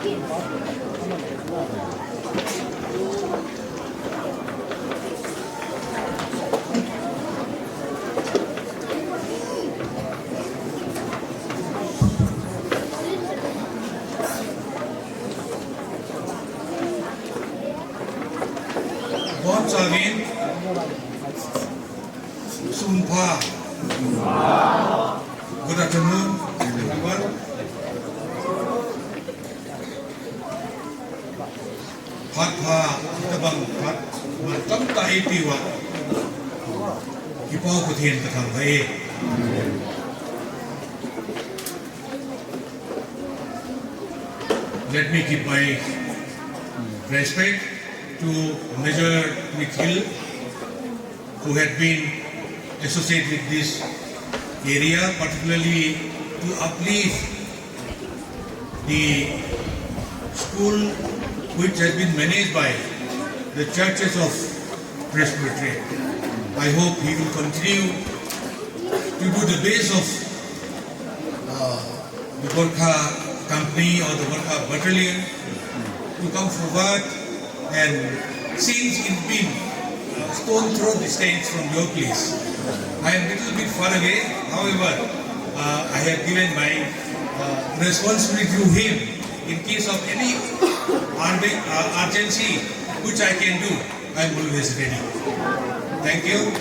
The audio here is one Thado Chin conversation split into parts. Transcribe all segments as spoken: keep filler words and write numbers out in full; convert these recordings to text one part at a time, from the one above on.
Bon chauvin, sunpha. Good afternoon, everyone. Phat pha, hitabang phat, man tamtah eipeuva, Kipau Pathen kathangvah e. Let me give my respect to Major Nikhil, who had been associated with this area, particularly to uplift the school which has been managed by the Churches of Presbytery. I hope he will continue to do the best of, uh, the Gorkha company or the Gorkha battalion to come forward, and since it's been a stone throw distance from your place, I am little bit far away. However, uh, I have given my, uh, responsibility to him. In case of any urgen-, uh, urgency which I can do, I am always ready. Thank you.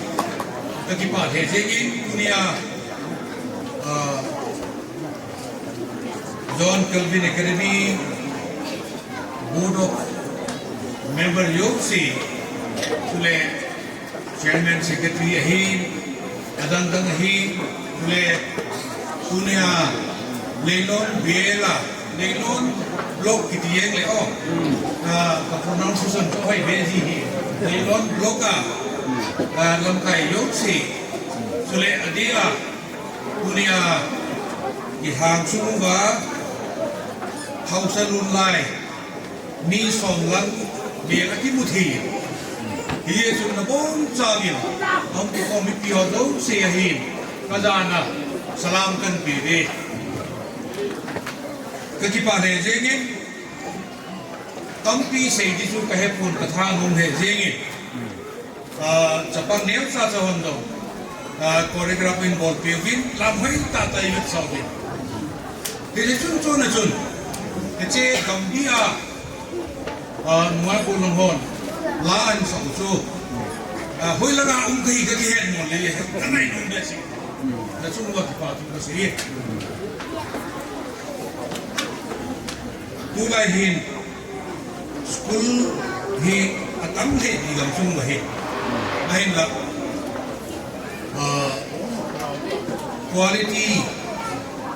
Kakipah lheh jengin, tunia, uh, John Calvin Academy Board of Member jouse, chule Chairman, Secretary ahin, adang dang ahin, chule tunia Leilon Biela, Leilon Block kiti jeng le o. Ah, ka pronunciation chu hoi be ji hi. Leilon Block a, ah, lamkai jouse, chule adia, tunia kihang sung uva, haosa lhun lai, mi som lang mel akimu thei. Hijeh chun nabonchauvin, aum kikhom mipi ho jouse ahin, kajana salam kahin pe e. Kakipah lheh jengin, tampi sei ding chu kahepon, kathanom lheh jengin. Ah, chapang neocha cha hon jong, ah, choreograph in bolpeh uvin, lam hoi tah tah in vetsah uvin. Hijeh chun chuna chun, hiche Gambih a, ah, nungah golhang hon la ahin sah u chu, ah, hoilanga um kahi kakihet mo le, kanai nom behseh. Nachung uva kipa thu kasei e. Tulai hin school hi atam lheh, i gamsung uva hi. Ahinla, ah, quality,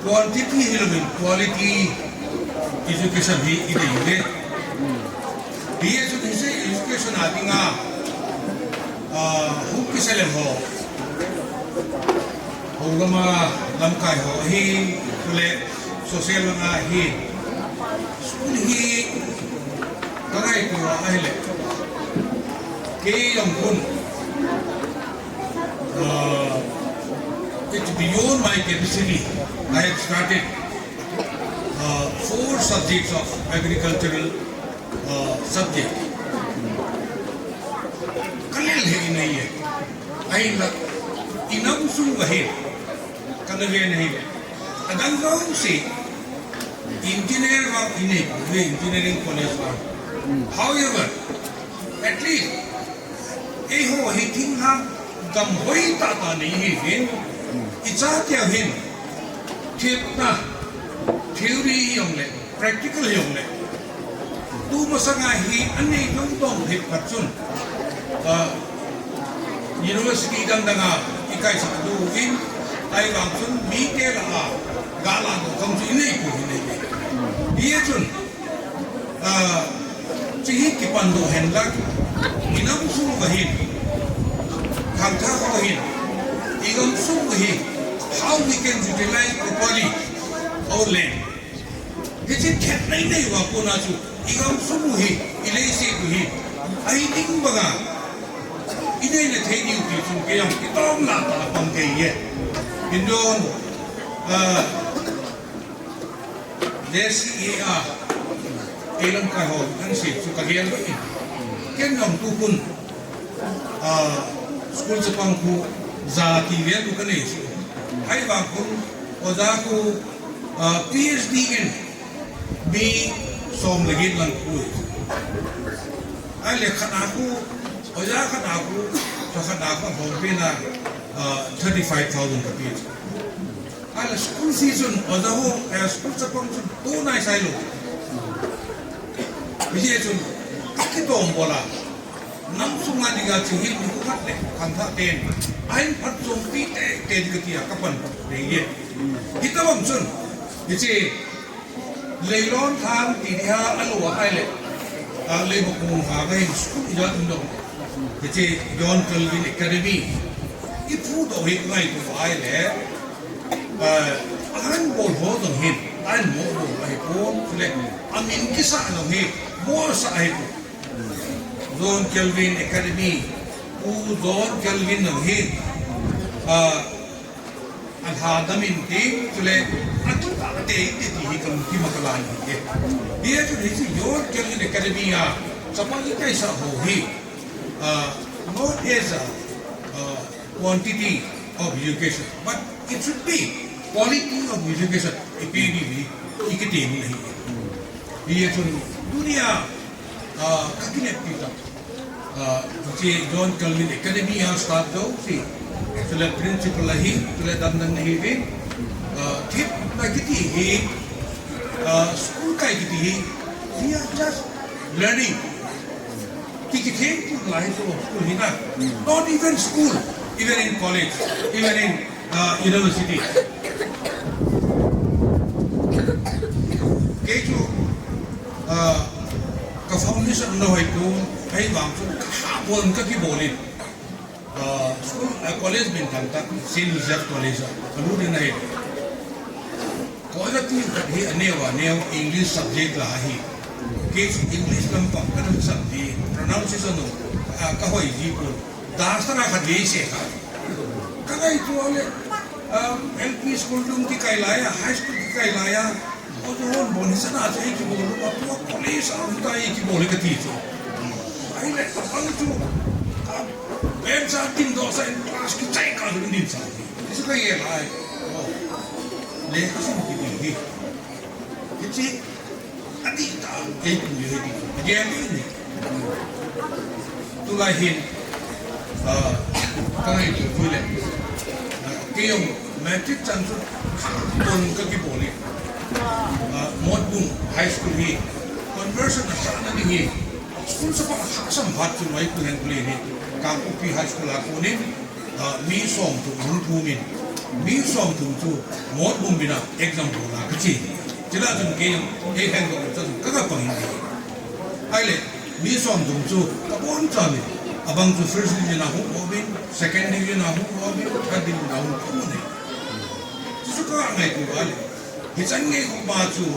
quantity hilouvin quality education hi inei uve. Hijeh chun hiche education a dinga, ah, hung kisei le ho, hou lama lamkai ho ahin, chule social langa ahin, school hi kangaito a ahile, kei jong khun, uh, it's beyond my capacity. I have started, uh, four subjects of agricultural, uh, subject. Kalel lheh in ahi e. Ahinla, i namsung uva hi, kana ven ahile, adang jouse, engineer vang inei pouve, engineering college vang. However, at least, eiho hi thinglhang gam hoi tah tah nei ihiuvin, ichateu hin, themna, theory hijongle, practical hijongle, tu masanga hi anei dong dong lheh phat chun, ah, university dang danga ikaisah diuvin, ahivang chun mite lah a ga ladoh jong chu inei pouve, inei pouve. Hijeh chun, ah, hiche hi kipandoh henlang, i namsung uva hin, khangthah ho hin, i gamsung uva hin, how we can utilize properly our land. Hiche khet nei nei uva kona chu, i gamsung u hi, i leiset u hi, ahi ding banga inei na thei diu ti chu kei jong kitom lah tah a pang kei e. Indon, ah, J C A a, Kei lamkai ho, an si chu ka gel lo in. Ken jong tu khun, ah, school chapang khu ja ti vel u ka nei chu. Ahivang khun, oja khu, ah, P H D in mi som le get lang khu. Ahile khat a khu, oja khat a khu, khat a khu hom pe na, ah, thirty five thousand ka pe chu. Ahile school fee chun, oja ho, eh, school chapang chun, tu nai sai lo. Hijeh chun, akitong bol a. Nam sunga dinga chu hi, ni khat le, khangthah ten. Ahin phatchompi teitei ding kati a, ka pan phat ding e. Hitobang chun, hiche, Leilon thang ti dia a lo a ahile. A lei bok mong ha ka hin school ija um dong. Hiche John Calvin Academy. I phudoh hi ngaito ahile. Ah, ahin bol ho jong hin. Ahin mo bol ahi pon. Chule, amin kisah jong hi. Mo sa ahi pon. John Calvin Academy. U John Calvin jong hin. Ah, Alhadam in ti, chule, akitah tei ti, ti hi kalungthim a kalan ahi e. Hijeh chun hiche John Calvin Academy a, chapang ikaisah ho hi, ah, not as a, ah, quantity of education, but it should be quality of education, ipi ni hi, ikiti ni ahi e. Hijeh chun, dunia, ah, kakineppi tah. Ah, hiche John Calvin Academy a staff jouse, chule principal ahi, chule damdam ahi uvin, ah, thepna kiti hi, ah, school kai kiti hi, we are just learning. Ki, kithempu lai chu school hi na. Not even school, even in college, even in Ah, university. Kei chu, ah, ka foundation na hoi ko, ahivang chu ka ha bon ka kibol in. Ah, school, ah, college min thang tah, Saint Joseph College, ka lut in ahi. Ka ol a ti khat hi aneo aneo English subject la ahi. Kei chu English lampang ka dam sah ji, pronunciation u, ah, ka hoi ji pon. Dasara khat vei se kha. Ka ngaito le, um, L P school dung kikai lai a, high school kikai lai a, o chu hon bon hi sana chu ei kibol u, atua college a um ta ei kibol hi kati chu. Ahile, abang chu, a, bench a ding doh sa in class kichai kah chu ding sa. Hichu ka gel a. Oh. Lekha sim kiti hi. Hichu, Adih tah, kei pu le hi, a gel ding ni. Tulai hin, ah, ka ngaito chu le, ah, kei jong matric chan chu, kha ton ka kibol e. Ah, Motbung High School hi, conversion a sahna ding hi, school chapang a hahsam phat chu mai pu hen pu le ni, Kangpokpi High School a konin, Ah, mi somthum hung thum in, mi somthum chu Motbung min a exam bol a kache. Chule chun kei, kei heng ka um chun ka, ka pang in. Ahile, mi somthum chu ka boncha in. Abang chu first division a hung um in, second division a hung um in, third division a hung um in. Chuchu ka ngaito a le. Hichan gei uva chu,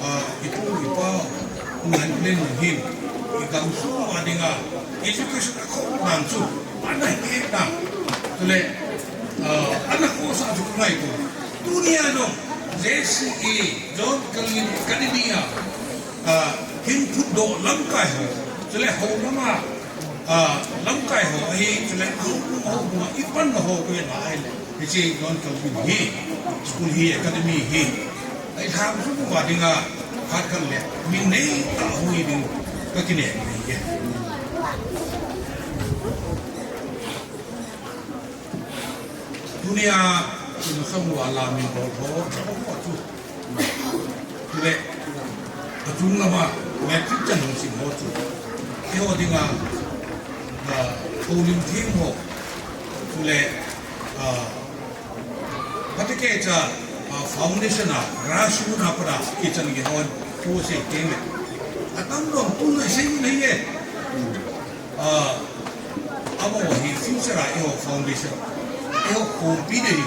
ah, ipu ipa, u Henplen hin, igam sung uva dinga, education a khoh dan chu, ana het dan. Chule, ah, ana khohsah chu ka ngaito. Tunia jong, J C A, John Calvin Academy a, ah, hin phutdoh lamkai ho. Chule hou lama, ah, lamkai ho ahi, chule hou, hou, hou, ipan ho ko na ai le. Hiche John Calvin hi, school hi, academy hi, ei lhang sung uva dinga, phat khat le, min nei tah hung hi ding, ka kinem ahi e. Tunia, kin sung uva la min bol ho, ho, ho chu. Chule, achung lama, matric chan hung sim ho chu. Eiho dinga, ah, houlim theng ho. Chule, ah, Phatecha, ah, foundation a, grassroot a pat a, kichan gei hon, pu se keng le. Atam dong, tu le sei nei e. Ah, amaho hi future a eiho foundation. Eiho khompi ding.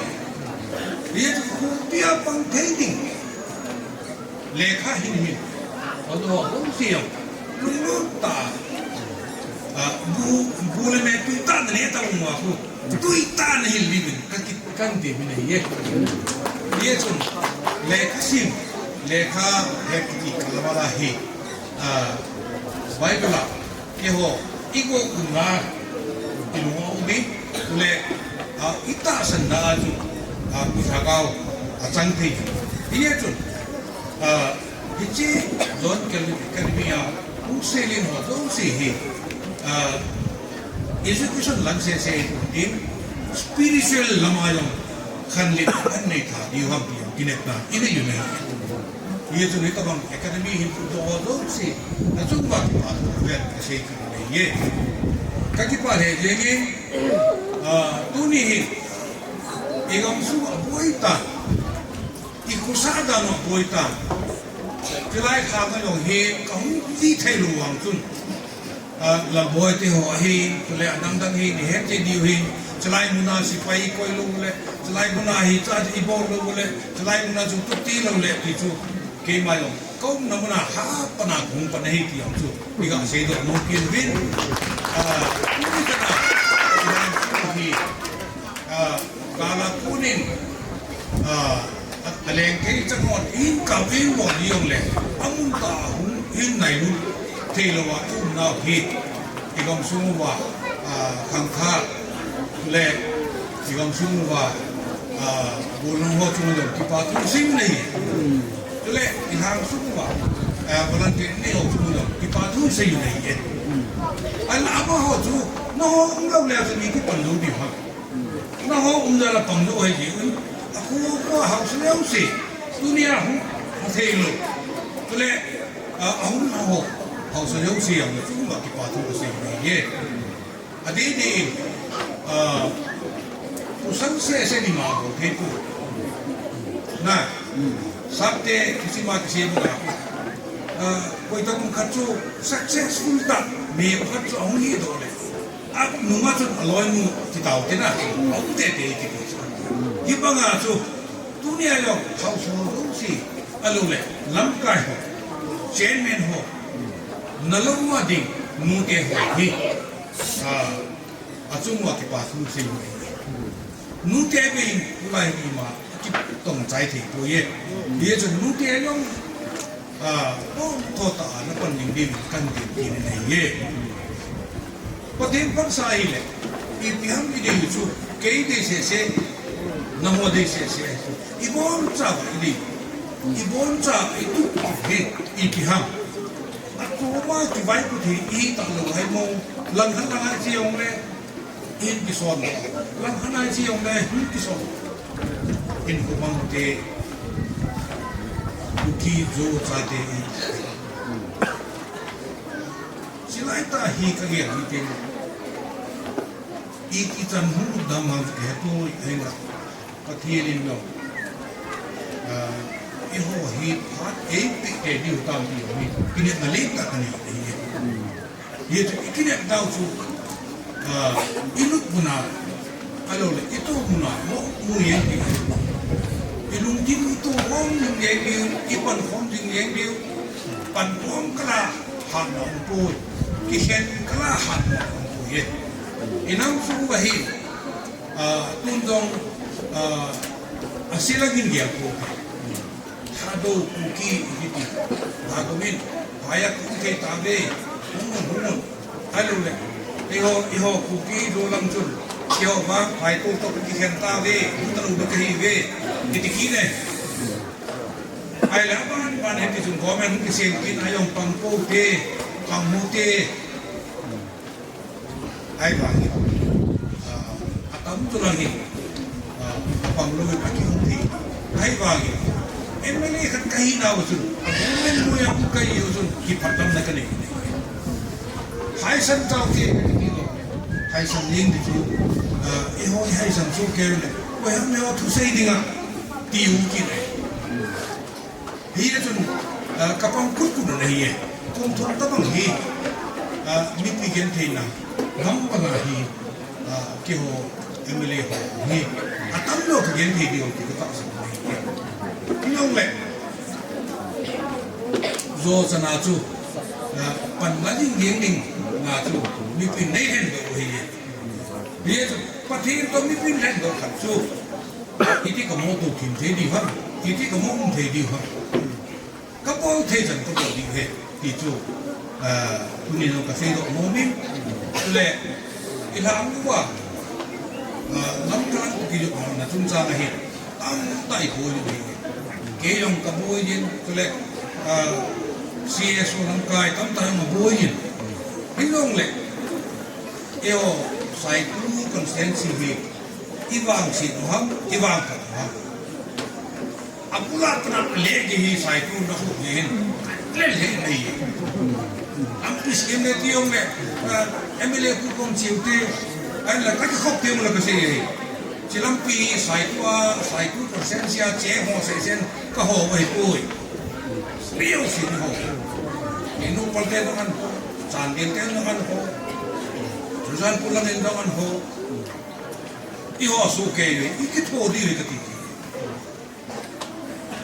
Hiche khompi a pang thei ding. Lekha hin hin. Ado ho siam. Lunglut tah. Ah, bu, bu le me tui tah na le tah lungwa khu. Tui tah na hin li min. Ka kit kan ti min ahi e. Hichun. Lekha sim. Lekha het kiti kalama la hi, ah, Bible a, keiho, i go umna, i lung a um in, le, ah, i tahsanna a chu, ah, i lhagao, a chang thei. Hijeh chun, ah, hiche John Calvin Academy a, hung seilin ho jouse hi, ah, education lam sese in, spiritual lam a jong, khanlet an nei tha diu ham ti jong, kinepna, i nei u ahi. Hijeh chun hitabang academy hin phudoh ho jouse, nachung uva kipathu vet kasei kit u ahi. Kakipah lheh jeng in, ah, tuni hin, i gamsung a boi tan, i khosah dan u a boi tan, chulai lhang a jong hi kahung ji thei lou vang chun, ah, Lalboi te ho ahin, chule adang dang hi, ni het thei diu hin, chulai muna sepai koi lou le, chulai muna hi cha i bol lou le, chulai muna chu tuti lou le, ti chu, keima jong, ka umna muna hapan a kahung pan ahi ti jong chu, i ga seidoh nom kit uvin, ah, tuni chan a, i gamsung hi, ah, kala kunin, ah, a, aleng kei chang hon, in kap in mo ni jong le, amun tah a hung in nailut thei lou a, i umnau hi, i gamsung uva, ah, khangthah le, i gamsung uva, ah, golhang ho chunga jong kipathu sei u ahi. Chule, i lhangsung uva, ah, volunteer nei ho chunga jong kipathu sei u ahi. Ahinla amaho chu, nangho um lou le a chu mi kipan lou diu ham. Nangho um jal a pang lou ahi jeh un, akhu akhu a haosa jouse, tunia hung, hung thei lou. Chule, a, ahung nangho, haosa jouse jong, nachung uva kipathu kasei u ahi. Adeh deh in, a, pu sang sese ni ma bol thei poi. Na, Sapte, kisima kisei bol a. A, koi ta kum khat chu successful tah, mi khat chu ahung hi doh le. A, nunga chun aloinu ti tau te na, aum tete kiti chu. Hibanga chu, tunia jong, haosa jouse, ahilou le, lamkai ho, chairman ho, nalou a ding, nute ho hi, a, achung uva kipathu sei u ahi. Nute beh in, tulai hi ima, kitong chai thei poi e. Hijeh chun nute jong, a, pon tho tah a napan ding ding kan ding ding ahi e. Pathen phatsa ahile, ipi ham i dei u chu, kei dei sese, nangho dei sese ahi chu. I boncha uva i dei. I boncha uva i tup hi, ipi ham. Achoma kivaipo thei i hi talou ahi mo, langkhat lang a i che jong le, in kison. Langkhat a i che jong le, in kison. In khomang te, Kuki Zo chate i. Chulai tah hi kagel hi te. I kichan hung dam ham kahetoi ahinla. Pathen in jong, ah, eiho hi phat eipeh kei diu tam ti jong hi, kinepna lentah kanei ahi. Hijeh chun i kinepnau chu, ah, i lut muna, ahilou le, i tou muna, mo, mu jeng diu. I lungthim i tou khom jeng diu, i pankhom jeng dieng diu, pankhom kala hatna umpoi, kikhen kala hatna umpoi e. I nam sung uva hi, ah, tun jong, ah, ase lang in gel poi. Thadou Kuki i kiti. Thadou in, phai a kum thei tave, hung un, hung un. Ahilou le, eiho, eiho Kuki Zo lang chun, eiho vang phai tou toh kikhen tave, hung talou ding kahi ve, kiti kit e. Ahile, aban, ban hiti chun government hung kisem kit a jong pang pou te, pang mu te. Ahivangin, ah, atam chu lang hi, ah, apang lou in akihung thei. Ahivangin, M L A khat kahi nau chun, government noiya kahi u chun, kiphatlamna kanei. Haisan tau te, kati lou. Haisan ning ti chu, ah, eiho, haisan chu keu le. Koi ham eiho thusei dinga, ti u kit e. Hijeh chun, ah, kapang kut kut u ahi e. Kum thum tabang hi, ah, mipi gentheina, gam panga hi, ah, keiho M L A ho hi, atam lou kagenthei diu ti katahsan ahi e. Nong le, Zo chana chu, ah, panna ding ding ding na chu, mipin nei lhendoh u ahi e. Hijeh chun, Pathen toh mipin lhendoh khat chu, iti kamo tou thim thei diu ham, iti kamo um thei diu ham. thei chan ka bol ding ahi, ti chu, ah, tuni jong ka seidoh nom in. Chule, i lhang uva, ah, lam ka lang kijot na chungchang ahi. Tamtah i boi in ahi. Kei jong ka boi in, chule, ah, C S O lamkai tamtah jong a boi in. Hijongle, eiho, Saitu constituency hi, i vangset u ham, i vangphat u ham. Abul a pat a le ki hi Saitu na khu hi hin. Le le nei. Lampi scheme le ti jong le, ah, M L A pu kom chiu te, ai la ka ki khop te mo la ka sei hi. Chi lampi hi Saitu a, Saitu constituency a che ho sei sen ka ho vai pui. Riu si ho. Inu pal te na kan ho, Chandel te na kan ho. Churachandpur lang in na kan ho. Eiho su ke, i ki tho di le ka ti.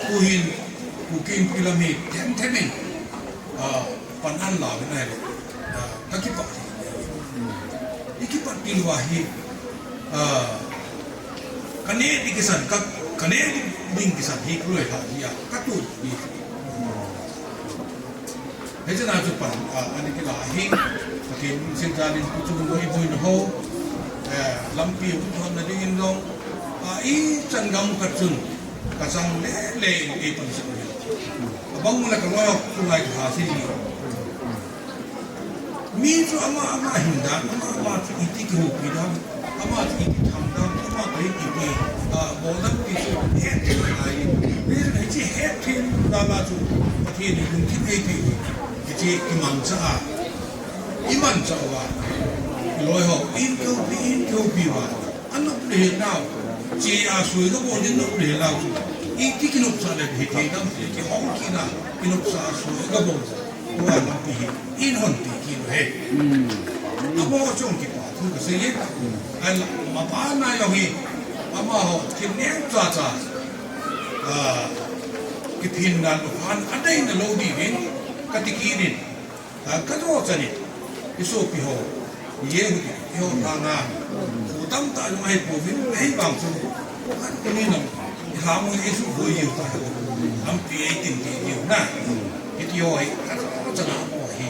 Tuhin, Kuki Inpi lam hi, them them in, ah, pan an la uvin ahile, ah, ka kipat. I kipat til uva hi, ah, ka neh ding kisan, ka, ka neh ding kisan hi, ka loi ha hi a, ka tu hi. Hiche na chu pan, ah, ani kila hi, Pathen lungset jal in, kuchung loi boina ho, eh, lampi u thon na ding in jong, ah, ichan gam khat chun, ka chang le le in ei pan sah uve. Abang u le ka loi u chu lai ka ha si ji. Mi chu ama, ama hin dan, ama, ama chu iti kihoupi dan, ama chu iti tham dan, ama chu iti, ah, bol dan ti chu het thei ngai. Hiche het thei dan a chu Pathen in lungthim ei peh u. Hiche i manchah a, i manchah uva, i loi ho, in kihoupi, in kihoupi uva. Anop le nau, che a soi ka bol in nop le nau chu. Iti kinopsah le hithei dam, kihong kit na, kinopsah a soi ka bol. Tua lampi hi, in hon pi kit u ahi. Hmm. Amo chong kipa thu ka sei e. Ai la, mapa na jong hi, amaho, kineo cha cha. Ah, kiphin na lo han, adei na lo ding in, ka ti kit in. Ah, ka jo chan in, i sopi ho, i ye hu, i ho lhang a, khu tamtah jong ahi pouvin, ahivang chun, khat khat ni nam, i lham u i su boi jiu ta, lampi ei tin ti jiu na. Hiti ho hi, ka jo chan a ho hi,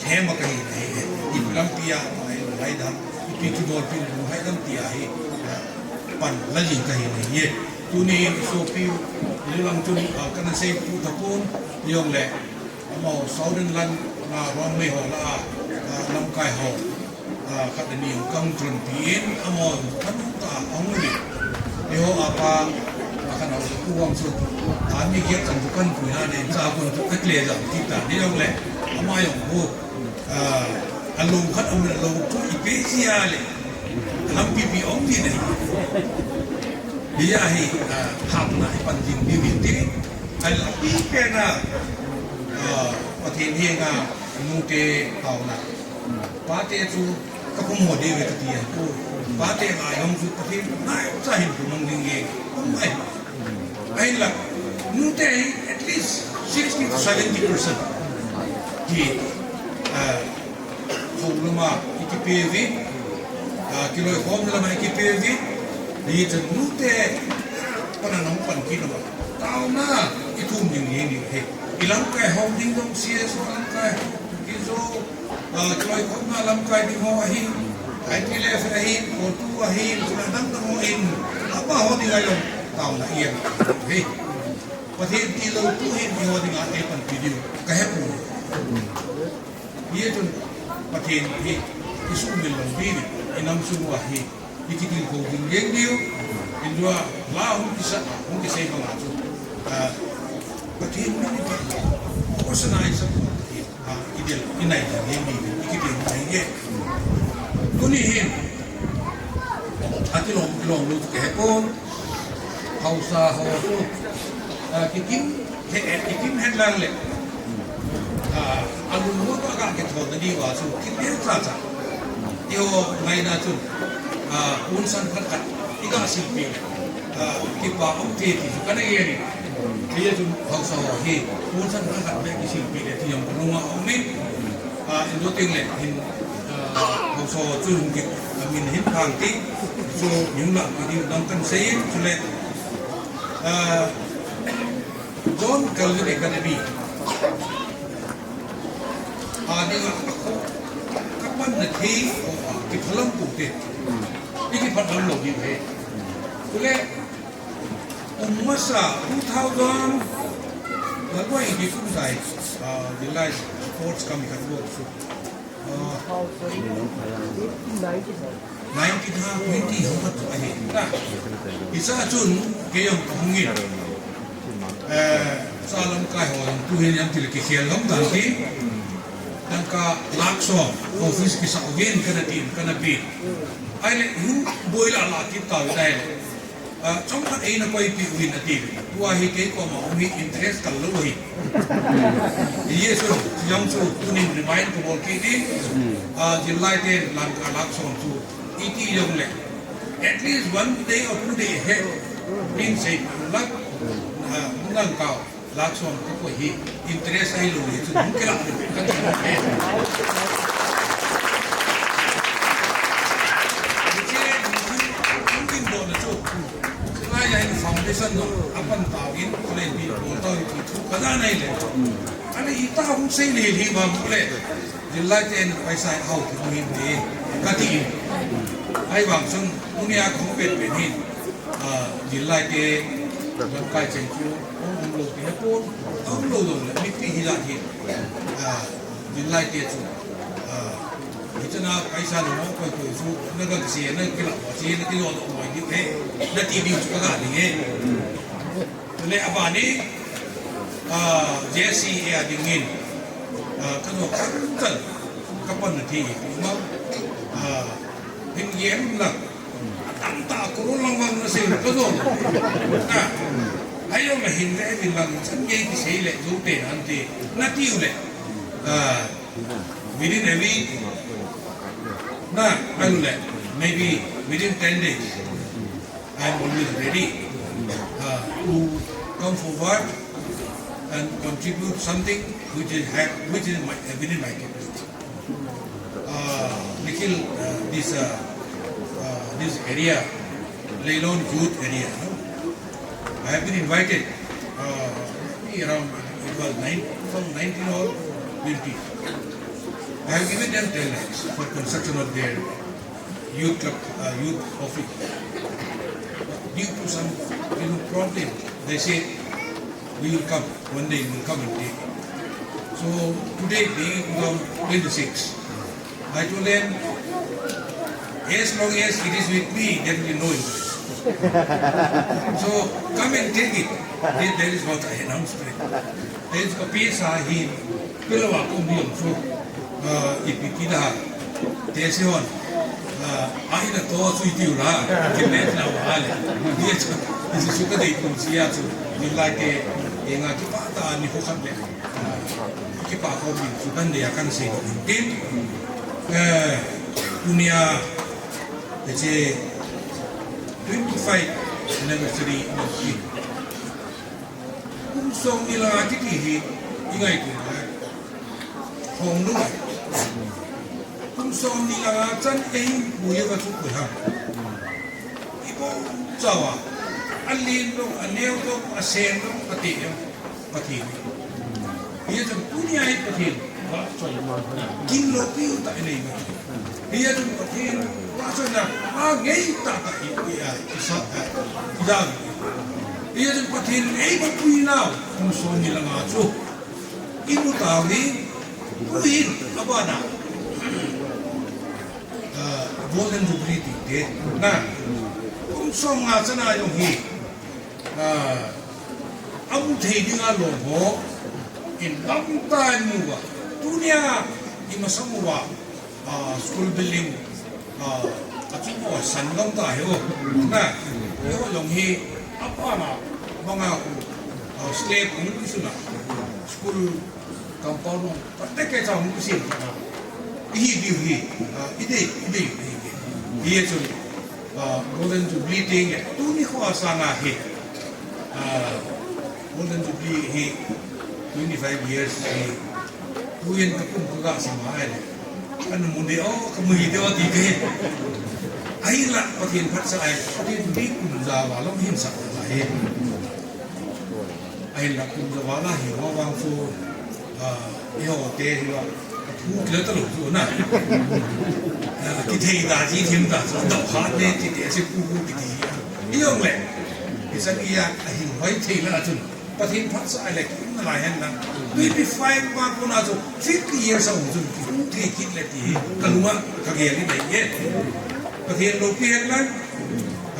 lhem a ka hi na hi, i lampi a, pa hi, lai dam, ipi kibol pi, lai dam ti a hi, pan la jing ka hi na hi. Tuni i sopi, i lang chun, ah, ka na sei pu ta pon, jong le, Amaho Southern lam, ah, Rongmei ho lah a, ah, lamkai ho, ah, khat le ni hung kang chun pi in, amaho thanop tah a hung in. Eiho apa, ah, khat a pu vang chu, ah, mi giat chan chu kan pui na den, cha kon chu ka kile jam ti ta, ni jong le, ama jong hu, ah, alou khat um le lou chu ipi sia le, lampi pi um ni nei. Hia hi, ah, hapna i pan ding ni ni ti. Alampi pen a, ah, Pathen henga nute taona. Pate chu ka pum ho ding ve kati a ko. Pate ngai hong chu Pathen ngai cha hin pum hong ding e. Hong ngai. Ahinla, nute hi at least sixty to seventy percent hi, ah, Hou lama i kipe uvin, ah, kiloikhomna lama i kipe uvin, hichun nute pan a nahung pan kit lama. Taona i thum ding hi ni he. I lamkai ho ding jong C S O lamkai, kijo, ah, kiloikhomna lamkai ding ho ahi, I T L F ahi, CoTU ahi, chuna dang dang ho in, apa ho ding a jong, taona i em he. Pathen tilou tu hin i ho ding a ei panpi diu, ka he poi. Hijeh chun Pathen hi i sumil lou diu, i nam sung uva hi i kitilkhou ding leng diu, in jua la hung kisa, hung kisei banga chu, ah, Pathen min i pat, hosana i sap, ah, i del, i nai ding leng diu, i kitilkhou ding leng. Tuni hin, akilom, kilom lou chu ka he pon, haosa ho chu, ah, kikim, he, he, kikim het lang le. Ah, alung ho to ka kithol na diu a chu, kineo cha cha. Eiho ngaina chun, ah, hun sang khat khat, i ga silpeh le. Ah, kipa um te ti chu ka na gel in. Hijeh chun haosa ho hi, hun sang khat khat beh kisilpeh le ti jong ka nung a um in. Ah, in do teng le hin, ah, haosa ho chu hung kit, ah, min hin phang ti. Chu hung lah pi diu dang kan sei in, chule, ah, John Calvin Academy, A dinga a kho, ka panna thei, kho a, kiphalam pu te. I kiphalam lou ding ahi. Kule, um masa, two thousand, la koi di kum tai, a, di lai sports kam kan work su. A, nineteen ha, twenty ho khat ahi. Na, isa chun, kei jong ka hung in. Eh, sa lamkai ho jong tu hin jong til kikhel lom dan ki. Dangka lakh som, office kisa uvin kana tin, kana pi. Ahile, hu boi la la kit ta uvin ahile. Ah, chomkhat eina koipi uvin ati. Tua hi kei koma hung hi interest kal lou hi. Yes, sir. Jong chu tunin remind ko bol kit in. Ah, jilai te lang ka lakh som chu iti jong le. At least one day or two day ahead. Min sei lak. Ah, nang kau. Lakh som ka koi hi interest ahi lou hi chu hung kila de ka ti. Hiche, hiche, hung kin do na chu. Chulai a hin foundation no, apan tao in, kule bi, bol tao in, chu ka da nai le. Ani ita hung sei le hi ma le. Jilai ten paisa hau ki mu hin de, ka ti in. Ahivang chun, tunia ka hung pen pen hin. Ah, jilai te, lamkai cheng chu, hung um lou ti na pon, um lou lou le, mipi hi la hi. Ah, jilai te chu, ah, hichana paisa lo mo koi koi chu, na ga se, na kila mo se, na kilo lo mo ni he, na ti di chu ka ga ni he. Le abani, ah, J C A a dingin, ah, ka no ka kan, ka pan na ti, ma, ah, hin yem la, Atam ta kuru lang lang na sei ka zo. Na. Ayo ma hin le hin lang chan ye ki sei le zu te nan te. Na ti u le. Ah, within a week. Na, ayo le. Maybe within ten days. I'm always ready. Uh, to come forward and contribute something which is ha-, which is my, within my capacity. Uh, Nikhil, uh, this, uh, uh, this area, Leilon youth area, no? I have been invited, uh, around, it was nine, two thousand nineteen or twenty. I have given them ten lakhs for construction of their youth club, uh, youth office. Due to some, you know, problem, they say, "We will come. One day we will come and take it." So today, being two thousand twenty-six, I told them, "As long as it is with me, there will be no interest." So come and take it. That, that is what I announced to them. There is a piece, uh, he Pelo a kum diam chu, ah, ipi ti da, te se hon, ah, a ina to chu i tiu la, ki me na wa le. Ni chu, ni chu ka dei kum sia chu, ni lai te, e nga ki pa ta ni ho khat le. Ah, ki pa ko ni chu kan de ya kan se ko tin. Eh, tunia, te che twenty-five anniversary ni. Kum som ni langa kiti hi, i ngai ti ngai. Hong lu ngai. Kum som ni langa chan ei pu ye va chu pu ham. I bol chau a. A lin dong, a neo dong, a sen dong, a ti dong. Pathen. Hi chun tunia hi Pathen. Kin lo pi u ta i nei ma. Hi chun Pathen. Wa chun na, a ngei ta ta i, i a, i sa, i da. Hi chun Pathen ei ma pui nau. Kum som ni langa chu. I mu tau hi. Tuhin, abana. Ah, Golden Jubilee ti te. Na. Kum som nga chana jong hi. Ah, a mu thei dinga lom ho, in lamkai mu uva. Tunia, i masang uva, ah, school building, ah, a chu mo san lamkai he o. Na, he o jong hi, a pa na, manga ku, ah, slab hung kisuna. School compound, pa te ke cha hung kisin. I hi diu hi, ah, i dei, i dei, i dei. Hi chun, ah, Golden Jubilee ding e, tuni kho a sanga hi. Ah, Golden Jubilee hi twenty-five years hi. Tuin ka kum ka ga sim a le. Kan mu de o, ka mu hi de o ti ke. Ai la, Pathen phat sa ai, Pathen di kum ja wa lo hin sa ai. Ai la kum ja wa la hi wa wang fu. Ah, eiho te hi a, thu kila talou chu na. Ah, kithei da ji thim da chu dau khat ne ti te se pu pu kiti. Hijongle, hiche hi a, ahing hoi thei la chun. Pathen phatsah le ki um nalai hen lang. Twenty five pa kona chu fifty years a um chun kihung thei kit le ti hi kalunga kagel in ahi e. Pathen loupi hen lang.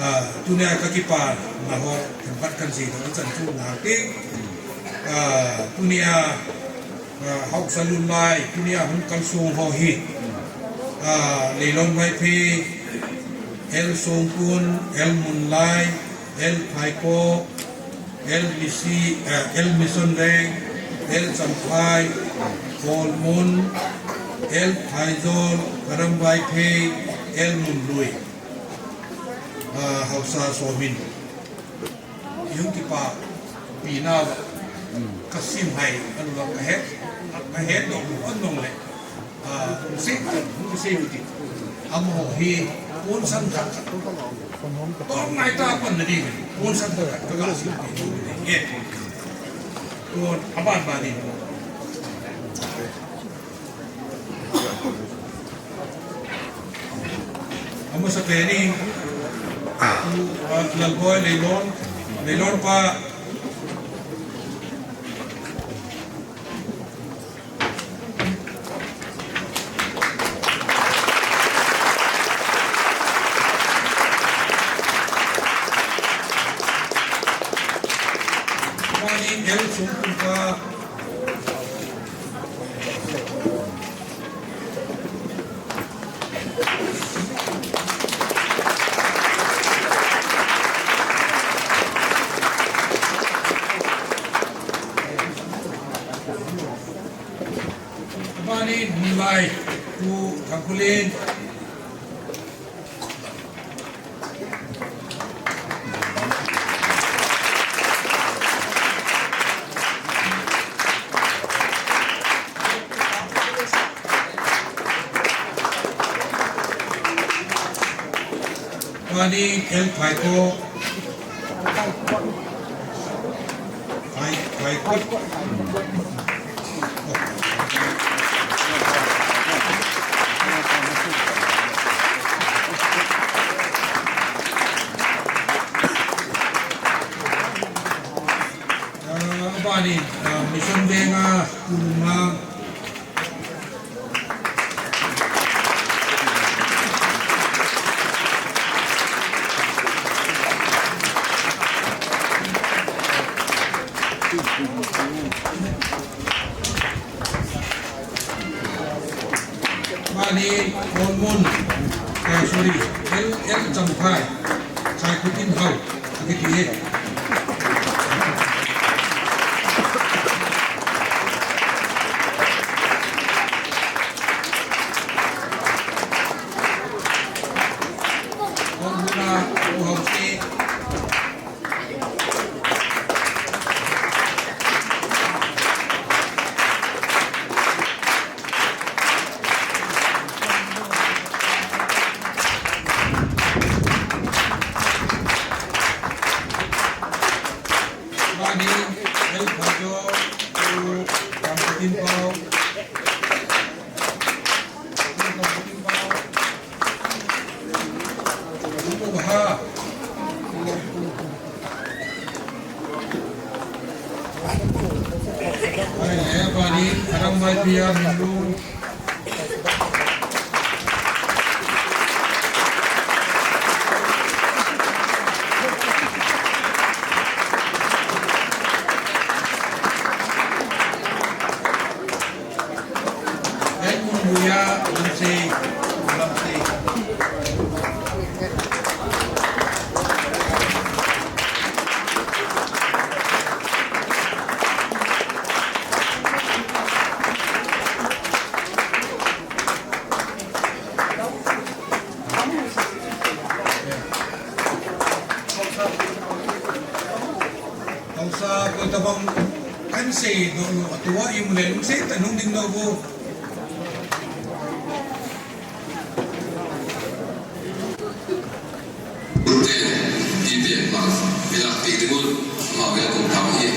Ah, tunia kakipana ho themkhat kan sei doh chan chu nate. Ah, tunia, ah, haosa lunglai, tunia hung kalsong ho hi. Ah, Leilon Vaiphei, L Songkun, L Munlai, L Phaikok, L Misi, ah, L Misonveng, L Champhai, Kolmun, L Phaijol, Karam Vaiphei, L Munlui. Ah, haosa somin. Ihung kipapi nauva. Kasim hai, anula kahet, kahet doh, anung le. Ah, sei, sei uti. Amaho hi, ponsan khat khat. Tong ngai ta pan na ding, ponsan khat khat, kakasim uti. Eh. Pon, aban ba ding. Amasapen in, ah, Lalboi Leilon, Leilon pa. Panin L Songkun pa. Panin Munlai, Pu Thangkhulen. Panin L Phaikok. Phai, Phaikok. Ah, abanin, ah, Misonveng a, Pu Lungmang. Mani, Kolmun, eh, sorry, L, L Champhai, Saikhutinhao, akiti e. Kolmun a, Pu Haosi. Mani, L Phaijol, Pu Kamputin Pau. Pu Kamputin Pau. Pu Baha. Ai, eh, Bani, Aram Vaiphei a, Minlu. Hei, Munlui a, Lamsei, Lamsei. Haosa, koi tabang kan seidoh lou, atua i mu le lungset tah in hung ding lou vo. Ute, ite, ma, ila, ti, ti, gun, ma, welcome, tau, ye.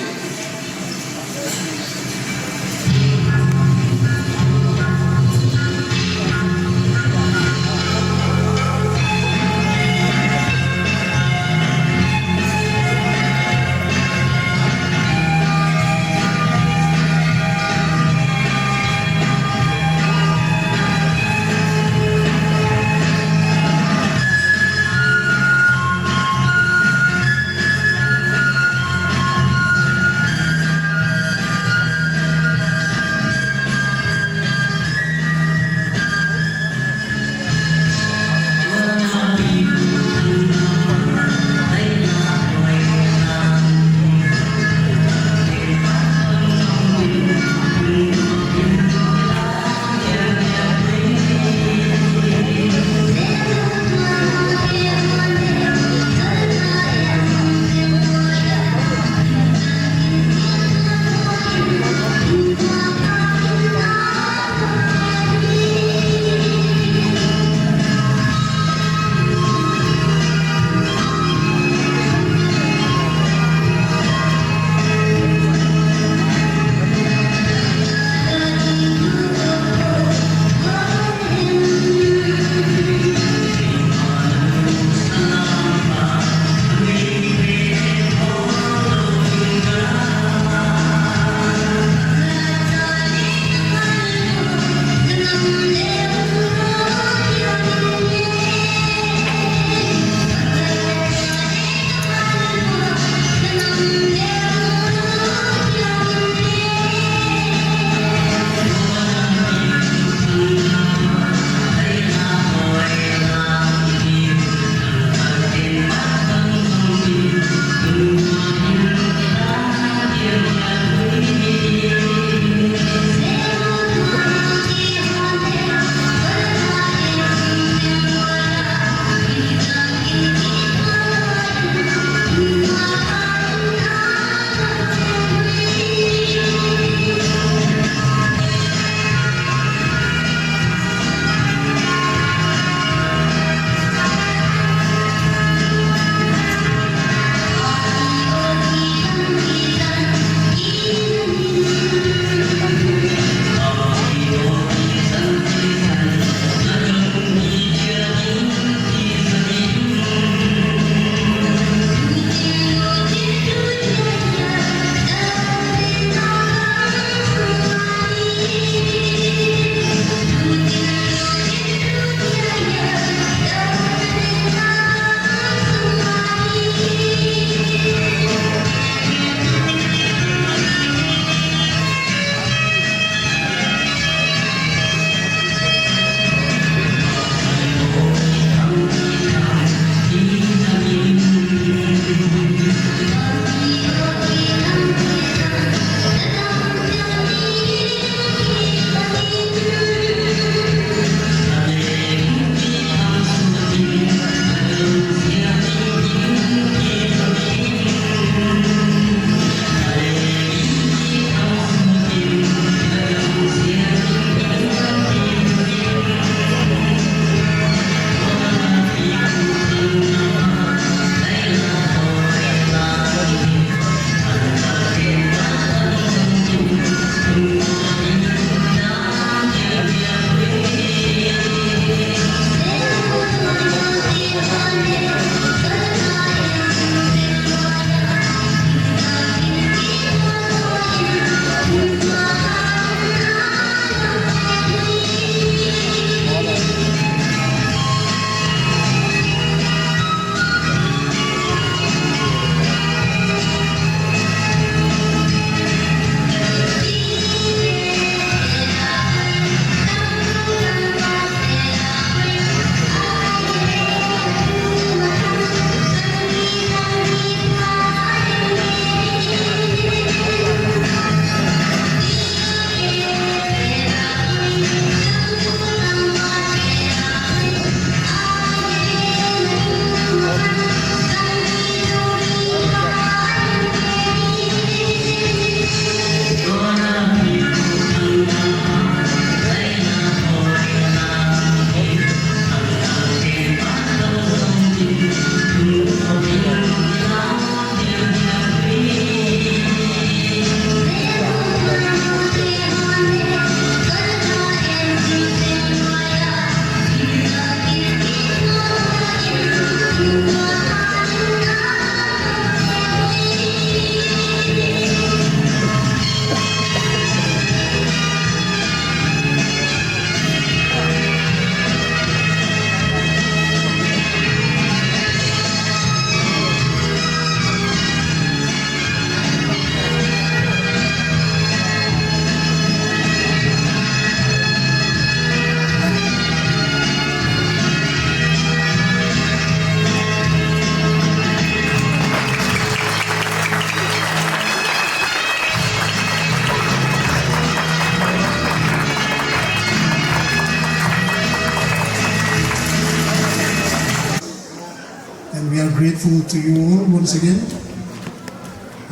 Grateful to you all once again.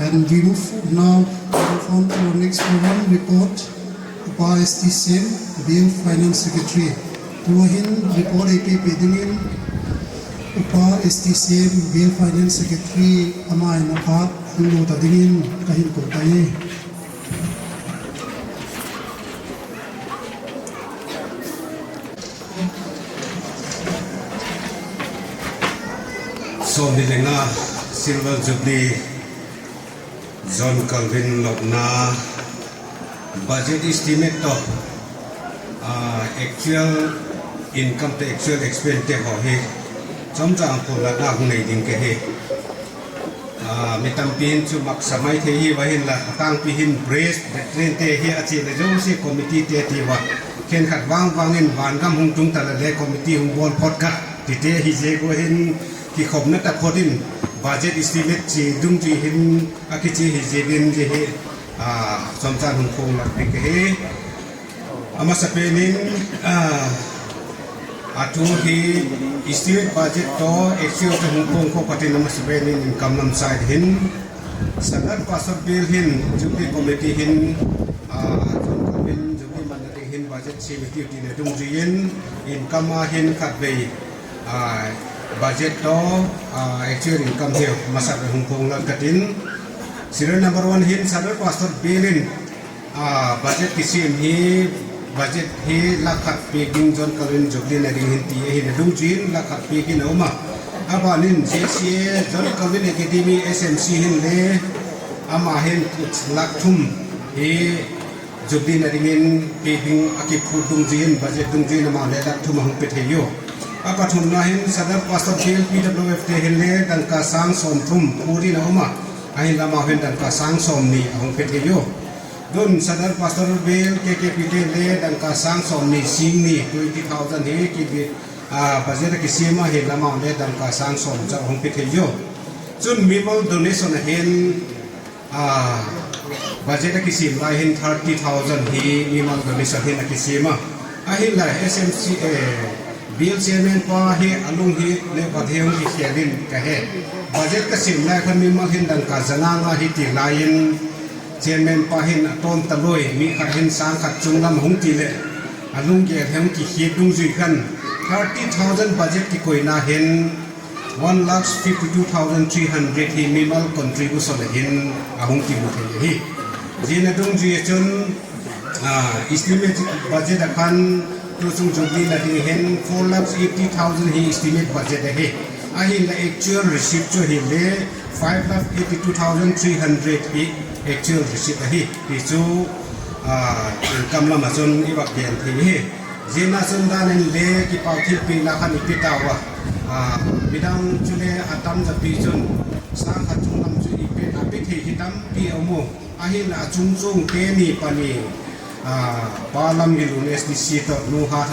And we move now, move on to our next program report. Upa S T Same, Bill Finance Secretary. Tua hin report eipeh dingin Upa S T Same, Bill Finance Secretary, ama in aphat hung lut dingin kahin kou tai. Somni le nga Silver Jubilee John Calvin lopna budget estimate toh, ah, actual income toh actual expense te ho hi chomcha hung phonglatna hung nei ding kahi. Ah, mi tampi hin chu maksa mai thei hiuva hinla, atangpi hin press, veteran te hi ache le jouse committee te tiuva, khenkhat vangvang in vangam hung tung tale le committee hung bol phot kha tite hi jeh uva hin kikhopna taphot in budget estimate che dungjui hin akiche hi jeh in, jeh hi, ah, chomcha hung phonglat ding kahi. Amasapen in, ah, athu hi estimate budget toh actual toh hung phong kho khat in amasapen in income lam side hin Sardar Pastor Bill hin Jubilee Committee hin, ah, John Calvin Jubilee man ding hin budget sem tiu tina dungjui in income a hin khatvei, ah, budget toh, ah, actual income hi amasapen hung phonglat khat in serial number one hin Sardar Pastor Bill in Ah, budget kisem hi, budget hi lakh khat peh ding John Calvin Jubilee na ding hin ti ahin, adung chun lakh khat peh ding aum a. Abanin J C A, John Calvin Academy, S M C hin le, ama hin lakh thum hi Jubilee na dingin peh ding akiphut dung chun, budget dung chun ama le lakh thum ahung pe thei u. Apathumna hin Sardar Pastor Bill P W F te hin le dangka sang som thum peh ding aum a. Ahinla ama hin dangka sang som ni ahung pe thei u. Tun Sardar Pastor Bill K K P te le dangka sang som ni sing ni, twenty thousand hi kibi, ah, budget akisem a, ahinla ama le dangka sang som cha ahung pe thei u. Chun mimal donation ahin, ah, budget akisem lai hin thirty thousand hi mimal donation hin akisem a. Ahinla S M C A, Bill Chairman pa hi alung hi le Pathen hung kikhel in kahe. Budget kasem lai khan mimal hin dangka ja nga nga hi ti lai in, Chairman pa hin atom talou, mi khat hin sang khat chung lam hung ti le, alunggel hin kikhel dungjui khan, thirty thousand budget kikoina hin, one lakh fifty two thousand three hundred hi mimal contribution ahin ahung kimu thei ahi. Jeh a dungjui a chun, ah, estimate budget a khan, tuchung Jubilee na ding hin four lakh eighty thousand hi estimate budget ahi. Ahinla actual receipt chu ahile five lakh eighty two thousand three hundred hi actual receipt ahi. Ti chu, ah, income lam a chun i vak gen thei ahi. Jeh a chun dan in le kipah thilpeh na khan i pe tauva. Ah, midang chule atam japi chun sang khat chung lam chu i pe, a pe thei hi tampi aum u. Ahinla achung chung teni pani, ah, Pa Lamgilun S D C toh Nu Hat,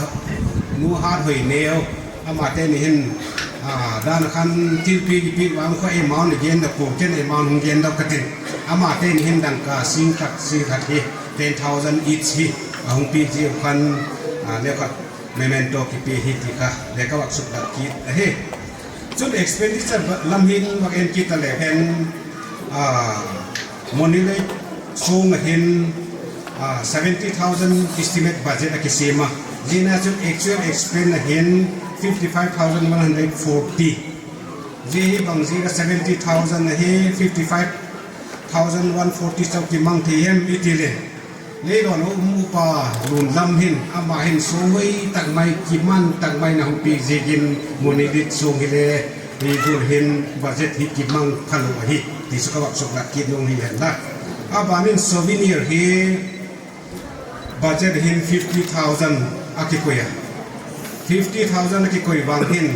Nu Hathoineo, ama teni hin, ah, dan khan thilpeh kipeh vang kho amount i gen da pou, ken amount hung gen da katin. Ama teni hin dangka sing khat, sing khat hi ten thousand each hi ahung pe jeh u khan, ah, le khat memento kipe hi ti kha le ka vak suklat kit ahi. Chun expenditure lam hin vak en kit a le hen, ah, Monilei song ahin, ah, seventy thousand estimate budget akisem a. Jeh a chun actual expense ahin fifty five thousand one hundred forty. Jeh hi bang jeh a seventy thousand ahi fifty five thousand one forty chau kimang thei hem i ti le. Leilon a um upa lun lam hin, ama hin songoi tak mai, kiman tak mai na hung pe jeh in Monilei song hi le, hi bul hin budget hi kimang khalou ahi. Ti chu ka vak suklat kit nung hi hen la. Abanin souvenir hi budget hin fifty thousand akikoi a. Fifty thousand akikoi vang hin,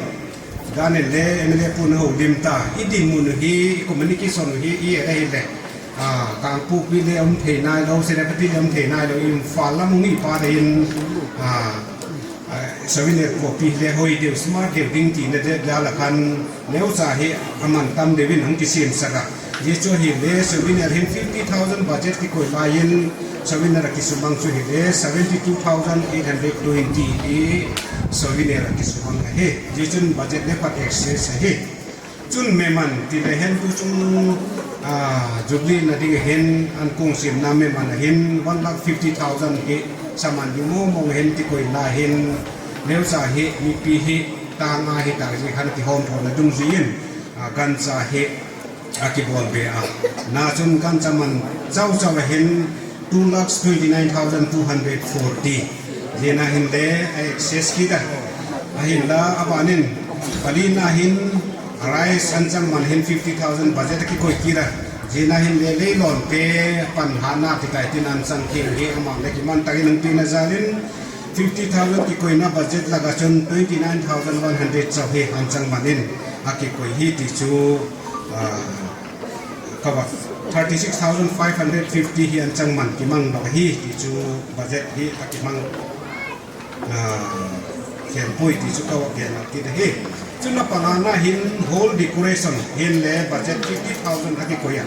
dan in le M L A pu na houlim ta, i dinmun u hi, i communication u hi, i et ahile, ah, Kangpokpi le um thei nailou, Senapati le um thei nailou, Imphal lam hung hi pa te in, ah, ah, souvenir copy le hoi deu, smart deu ding tina de, jal a khan, neocha hi aman tam deu in hung kisem sak a. Jeh chu ahile souvenir hin fifty thousand budget kikoi lai in souvenir akisumang chu ahile seventy two thousand eight hundred twenty hi souvenir akisumang ahi. Jeh chun budget le pat excess ahi. Chun meman ti le hen tu chung, ah, Jubilee na ding hin an kong simna meman hin one lakh fifty thousand hi saman ding mo mo hin ti koi na hin leu sa hi mipi hi tanga hi ta ji khan ki hom thon na dung ji in, ah, gancha hi a kibol be a. Na chun gancha man chau chau a hin two lakhs twenty nine thousand two hundred forty. Jina hin le a excess kita. A hin la a banin pali na hin rice an chang man hin fifty thousand budget a kikoi kita. Jina hin le leilon te pan hana ti kai tin an chang ki hi a man le kiman takin ang pi na jalin fifty thousand kikoi na budget laga chun twenty nine thousand one hundred chau hi an chang man in a kikoi hi ti chu, ah, kava thirty six thousand five hundred fifty hi an chang man kimang bak hi ti chu budget hi a kimang, ah, khen pui ti chu kava gen ti da hi. Chun a panga na hin hall decoration hin le budget fifty thousand a kikoi a.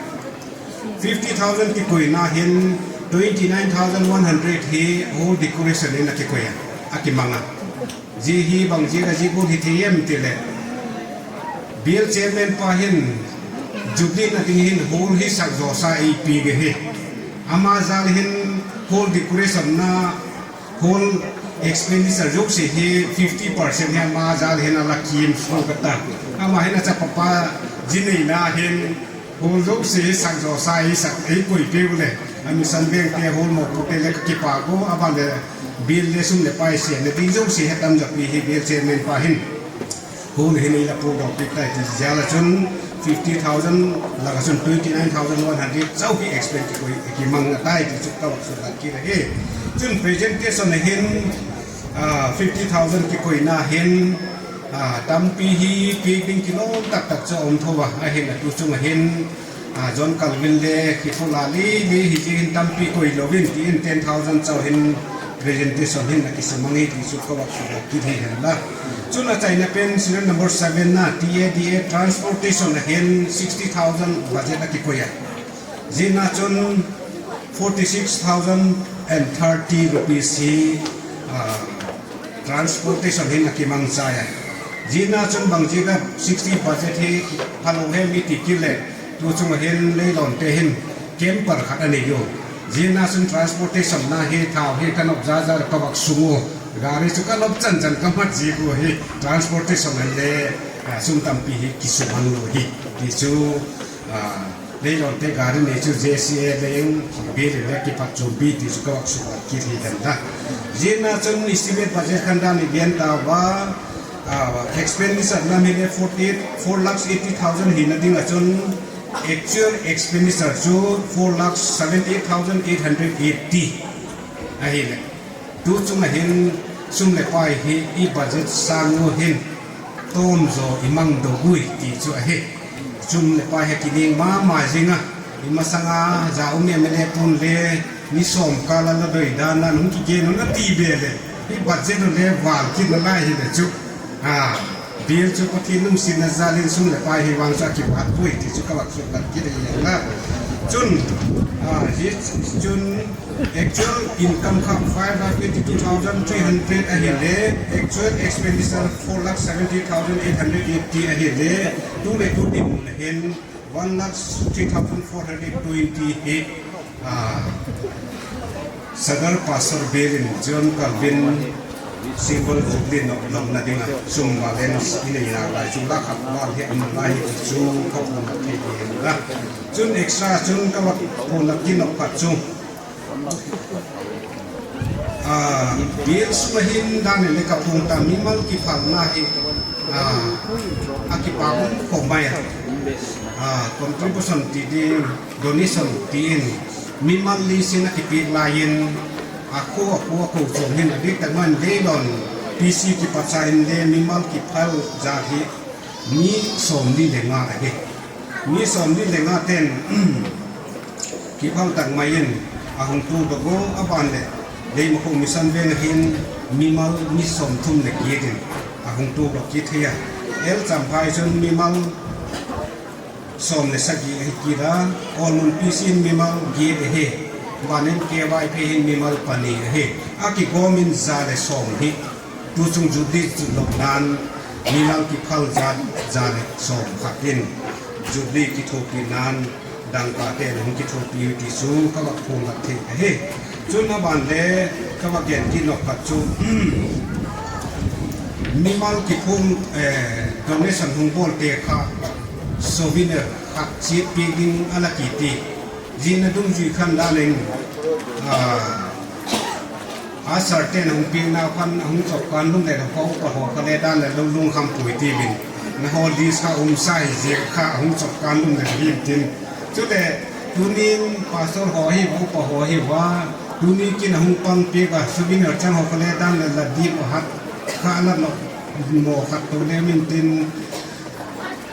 Fifty thousand kikoi na hin twenty nine thousand one hundred hi hall decoration in a kikoi a. A kimang a. Ji hi bang ji ka ji bul hi thei em ti le. Bial chairman pa hin Jubilee na ding hin hall hi sak jo sa ei pi ge hi. Ama jal hin hall decoration na hall expenditure jouse hi fifty percent hi ama jal hin a la kim so ka ta. Ama hin a chapa pa ji nei na hin hall jouse sak jo sa ei sak ei koi pe le. A mission bank te hall mo ko te le ka kipa ko a ba le bial le sum le pai se le ding jouse he tam ja pi hi bial chairman pa hin. Hall hi nei la pu dok pi tai ti jal a chun fifty thousand laga chun twenty nine thousand one hundred chau hi expense kikoi kimang a tai ti chu ka vak su la ki la hi. Chun presentation a hin, ah, fifty thousand kikoi na hin, ah, tampi hi pi ding kilom tak tak chu om tho a, a hin a tu chung a hin, ah, John Calvin le kipu la li li hi ji hin tampi koi lo vin ti in ten thousand chau hin presentation hin a kisu mang hi ti chu ka vak su la ki hi hen la. Chun a chaina pen serial number seven na T A D A transportation a hin sixty thousand budget a kikoi a. Jina chun forty six thousand and thirty rupees hi, ah, transportation hin a kimang chai a. Jina chun bang ji ka sixty budget hi phalo he mi ti ki le tu chung a hin leilon te hin camper khat a nei u. Jina chun transportation na hi thau hi ka nok ja ja ka vak sung u. Gari chu ka lop chan chan ka mat ji u hi transportation a le, ah, sum tampi hi kisu mang u hi. Ti chu, ah, leilon te gari nei chu J C A le eng bial le kipat chu bi ti chu ka vak su ki hi dan da. Jina chun estimate budget khan dan i bian ta va, ah, expenditure lam hi le forty eight, four lakhs eighty thousand hi na ding a chun actual expenditure chu four lakhs seventy eight thousand eight hundred eighty. A hi le. Tu chung a hin sum le pai hi i budget sang u hin tom jo i mang do gui ti chu a hi. Sum le pai hi kining ma ma jing a. I masang a ja um em le pun le ni som ka la la doi dan na nung ki gen na ti be le. I budget u le val ki na lai hi le chu. Ah, bial chu Pathen nung sin na ja le sum le pai hi vang sa ki vat pui ti chu ka vak su vat ki le ya la. Chun, ah, hi chun Actual income kha five lakh eighty two thousand three hundred a hi le, actual expenditure four lakh seventy thousand eight hundred eighty a hi le, tu le tu din mun hin one lakh three thousand four hundred twenty hi, ah, Sadar Pastor Bial in John Calvin Symbol Jubilee nok, nok na ding a sum balance i nei na lai chu lakh khat val hi a um lai hi chu ka pun thei ding la. Chun extra chun ka vak pun na ki nok khat chu. Ah, bial sum a hin dan le ka pung ta mimal kiphalna hi, ah, a kipa um khom mai a. Ah, contribution ti ding, donation ti in mimal li sin a kipek lai in a kho a kho a kho chom hin a bik tak man leilon P C kipat sa in le mimal kiphal ja hi mi som li le nga a hi. Mi som li le nga ten kiphal tak mai in a hung tu do go a ban le Leimakhong Mission Veng a hin mimal mi som thum le giet in a hung tu do kit hi a. El Champhai chun mimal som le sagi a hi kit a, Olmun P C in mimal giet a hi, ban in K Y P hin mimal pani a hi. A kigom in ja le som hi. Tu chung Jubilee chu lop nan, Mimal kiphal ja, ja le som khat in Jubilee kithopi nan dangka te hung kithopi u ti chu ka va phongdoh thei ahi. Chun aban le ka va gen kit nop khat chu, mimal kiphung, eh, donation hung bol te kha souvenir khat chi pe ding ala kiti. Jina dungjui khan dan in, ah, a sir ten hung ping na khan hung chop kan lum le ko pa ho ka le dan le lo lung kham pui ti bin. Na ho list kha um sa hi je kha hung chop kan lum le hin tin. Chule tunin pastor ho hi, upa ho hi va, tuni kin hung pang pe ka souvenir chang ho ka le dan le la di pa hat kha la no mo khat to le min tin.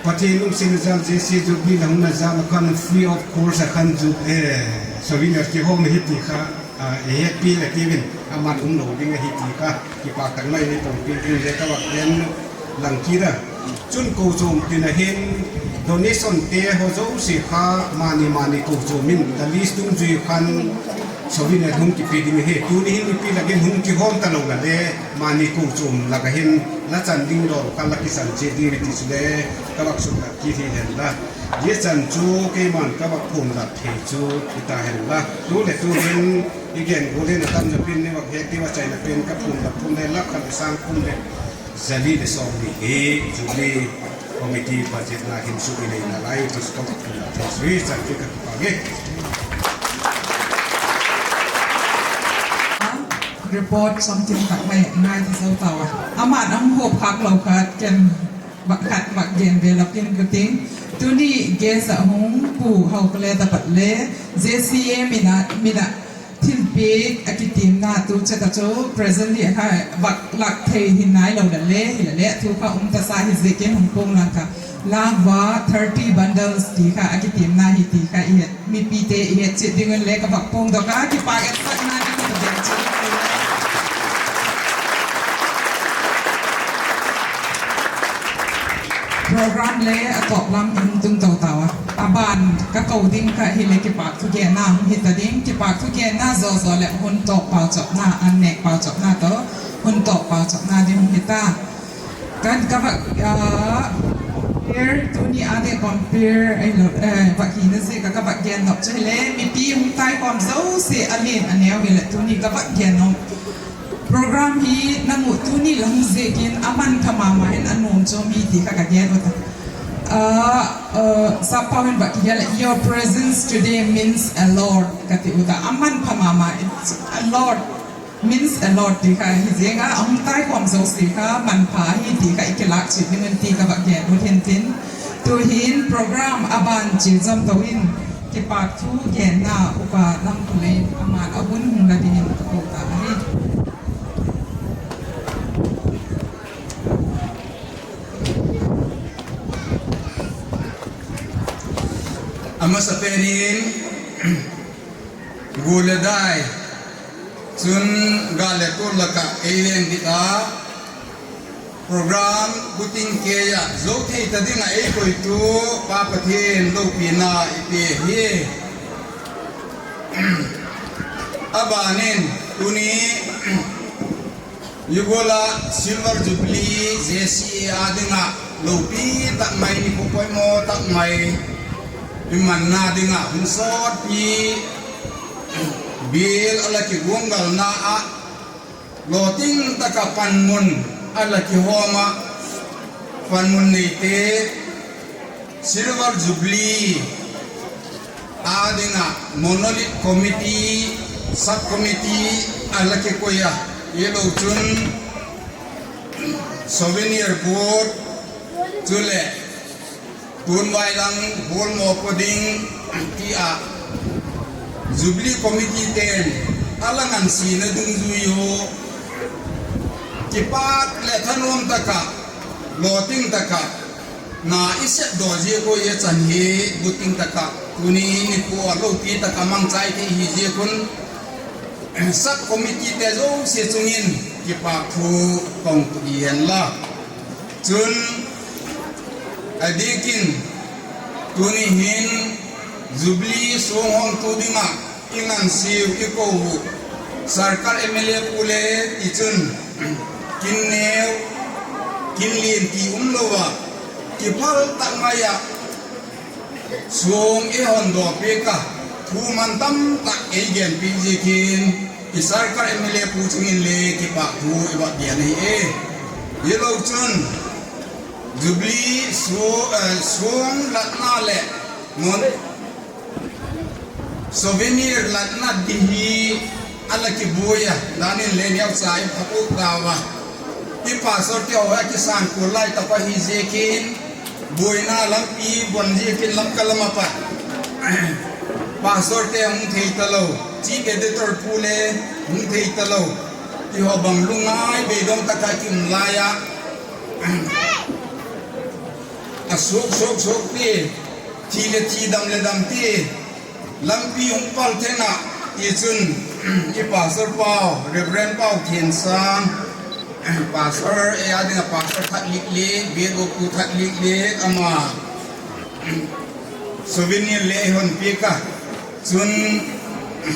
Pathen lungsetna jal J C Jubilee la hung na jal khan free of cost a khan ju, eh, souvenir kihom hi ti kha, ah, eh, happy le ti vin aman um lo ding ahi ti kha kipak tak mai ni pong ping ding le ka va gen lang kit a. Chun ko chom tin a hin donation te ho jouse kha mani mani ko chom in the list dungjui khan souvenir hung kipe ding ahi. Tuni hin mipi la gen hung kihom ta lo la le mani ko chom la ka hin la chan ding dol kha la kichan che ding ti chu le ka va sum la ki hi hen la. Ye chan chu keiman ka va phongdoh thei chu ita hen la. Tu le tu hin i gen go le na tam na pin ni va he ti va chai na pin ka phongdoh phung le la khan sang phung le. Jali le som ni hi Jubilee Committee budget na hin su i nei na lai tu su ka va phongdoh thei chu i chan chu ka pa nge. Report something tak mai ngai ti so tawa. Aman am hop khak lo khat ken bak khat bak gen ve lo kin ka ting. Tuni guest a hung pu hau ka le ta pat le J C A mina, mina thilpek a kitim na tu che ta chu presently a kha bak lak thei hin nai lo da le hi la le thu kha um ta sa hi je ken hung pong lang ka. Lava thirty bundles ti kha a kitim na hi ti kha i het, mipi te i het chet ding un le ka va phongdoh ka kipak et sak na ni ka ben chu. Program le a top lam in tung to tawa. Aban ka ko ding kha hi le kipak thu gen na hung hi ta ding, kipak thu gen na zo zo le hun top pau chop na, an nek pau chop na to, hun top pau chop na ding hung hi ta. Kan ka va, ah, compare, tuni a de compare, ai lo, eh, va hi na se ka, ka va gen nop che le, mipi hung tai kom zo se a lin a neo hi le, tuni ka va gen nop. Program hi na mu tuni la hung je kin a man pha mama hin a nom cho mi ti ka ka gen ut. Ah, ah, sa pa hin va ki le, your presence today means a lot ka ti ut a, a man pha mama, it's a lot. Means a lot ti kha hi jeng a, a hung tai kom zo si kha, man pha hi ti kha i kilak chi ding un ti ka va gen ut hin tin. Tu hin program aban chi jom to in, kipak thu gen na upa lam ku le, aman a hun hung la ding in ka ko ta hi. Amasa penin, Gu le dai, chun gal le kul laka ei veng ding a, program buting keiya zo thei ta dinga ei koitu Pa Pathen lopina i pe hi. Abanin tuni Yugola Silver Jubilee J C A a dinga lopi tak mai, nikho poimo tak mai, i manna dinga hun sotpi bil a la kigonggalna a, loting taka panmun a la kihoma, panmun neite Silver Jubilee a dinga Monolith Committee, Sub Committee a la kikoi a, i lo chun Souvenir Board, chule tunvai lang hol mo po ding ti a, Jubilee Committee ten a la ngansena dungjui u kipak le thanom taka, loting taka, na i sep doh jeh u i chan hi buting taka, tuni nikho a lopi taka mangchai thei hi jeh un, Sub Committee te jouse chungin kipak thu kong tu i hen la. Chun, a dikin, tuni hin Jubilee song hong tu dinga, i ngansiu, i kou u, Sarkar M L A pu le, i chun, kin neu, Hinlen ti umlouva, kiphal tah ngaiya, song eihon doh peh a, thu mantam tah eigenpeh jeh in, i Sarkar M L A pu chungin le kipa thu iva gen ahi e. Hilou chun, Jubilee so, eh, song latna le, non, Souvenir latna ding hi ala kiboi a, danin le neocha i phapu tauva. I pastor te ho akisan kul lai tapa hi jeh in, boina lampi bon jeh in Lamka lama pat. Pastor te hung thei talou, chief editor pu le hung thei talou. Ti ho bang lungngai beidong tah a kium laiya. Asuk, suk, suk ti. Thi le thi, dam le dam ti. Lampi hung pal thei na, ti chun, i pastor pau, Reverend Pau Thiensang, pastor, eh, a dinga pastor khat lik lik, bial pu khat lik lik, ama, souvenir le eihon peh a. Chun,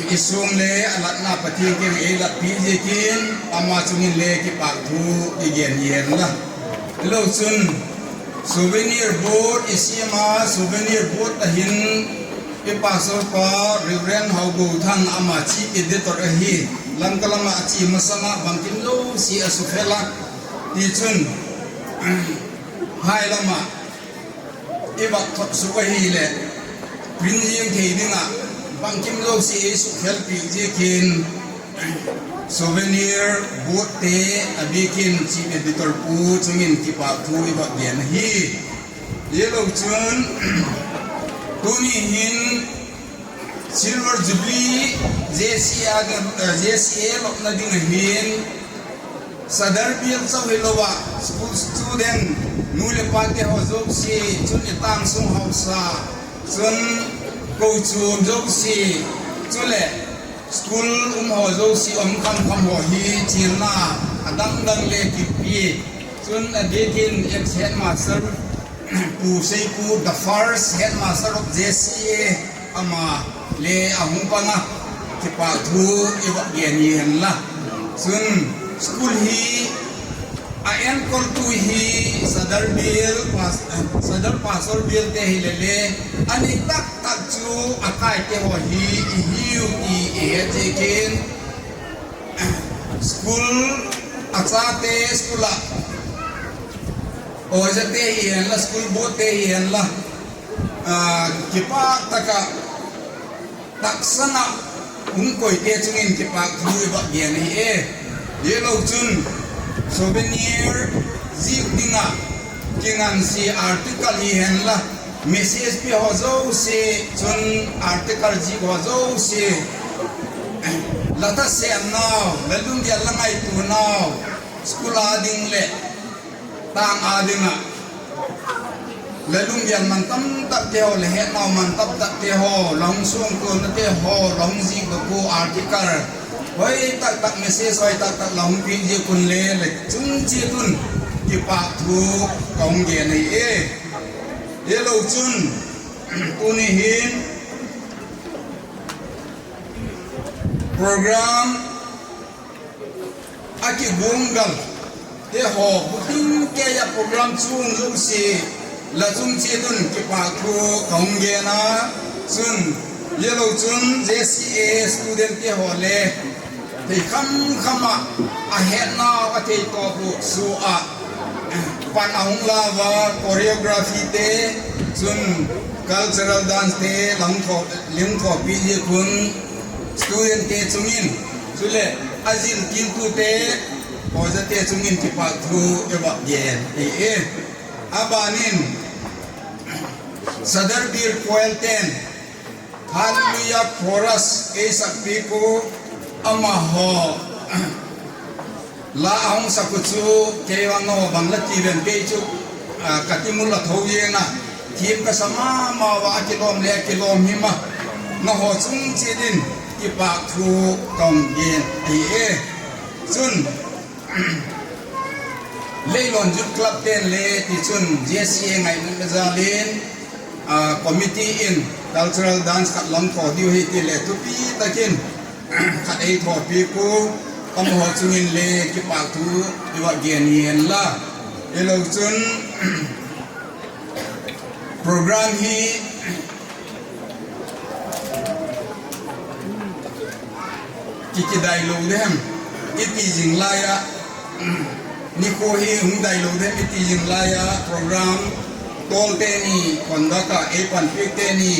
i song le, alatna Pathen keng eilatpeh jeh in, ama chungin le kipa thu, igen ihen la. Hilou chun, souvenir board, i sema, souvenir board ahin, i pastor pa, Reverend Haobothang ama chief editor ahi, Lamka lama ache masanga bangkim jouse asuhel a, ti chun, hai lama, i va thot suh ahile, print jeng thei dinga, bangkim jouse eisuhel peh jeh in, souvenir board te, abikin chief editor pu chungin kipa thu iva gen ahi. Hilou chun, tuni hin Silver Jubilee J C A, eh, J C A lopna ding ahin, Sadar bial chauh hilouva, school student, nu le pa te ho jouse, chun i tang sung haosa, chun kou chom jouse, chule school um ho jouse, um kham kham ho hi, chilna, adang dang le kipe, chun abikin ex headmaster, Pu Seipu, the first headmaster of J C A, ama le ahung panga kipa thu iva gen ihen la. Chun school hi a enkoltu hi Sadar bial, pas-, Sadar pastor bial te hi le le, anei tah tah chu akai te ho hi ihiu ti ihet jeh in, school achate school a, oja te hihen la, school board te hihen la, ah, kipa tah a, tahsan a hung koi te chungin kipa thu iva gen ahi e. Hilou chun, souvenir jih dinga, kingansi article hihen la, message pe ho jouse, chun article jih ho jouse, latah sem nau, la lunggel la ngaito nau, school a ding le, tang a dinga, la lunggel mantam tah te ho, la hetnau mantam tah te ho, la hung songtona te ho, la hung jih doh u article, hoi tah tah message, hoi tah tah la hung pe jeh un le, la chung cheh un, kipa thu kahung gen ahi e. Hilou chun, tuni hin, program, akigong gal te ho, buting keiya program chung jouse, la chung cheh un kipa thu kahung gen a, chun, hilou chun J C A student te ho le, thei kham kham a, ahetnau athei toh u, su a, pan ahung la uva, choreography te, chun cultural dance te, la hung tho, la hung thopi jeh un, student te chungin, chule, ajil kintute, oja te chungin kipa thu iva gen ahi e. Abanin, Sadar bial choir ten, Hallelujah chorus eisakpi u, amaho, la ahung sak u chu, kei vang nangho bang la ti ven kei chu, ah, kati mul a tho jeng a, thim kasa mama uva, akilom le akilom hima, nangho chung cheh in, kipa thu kahung gen ahi e. Chun, Leilon Youth Club ten le, ti chun J C A ngaina jal in, ah, committee in cultural dance khat la hung tho diu ahi ti le thupi takin khat eithopi u, amaho chungin le kipa thu iva gen ihen la. Hilou chun program hi kikidai lou dem iti jing laiya, nikho hi hung dai lou dem iti jing laiya, program tol teni, conduct a eipanpi u teni,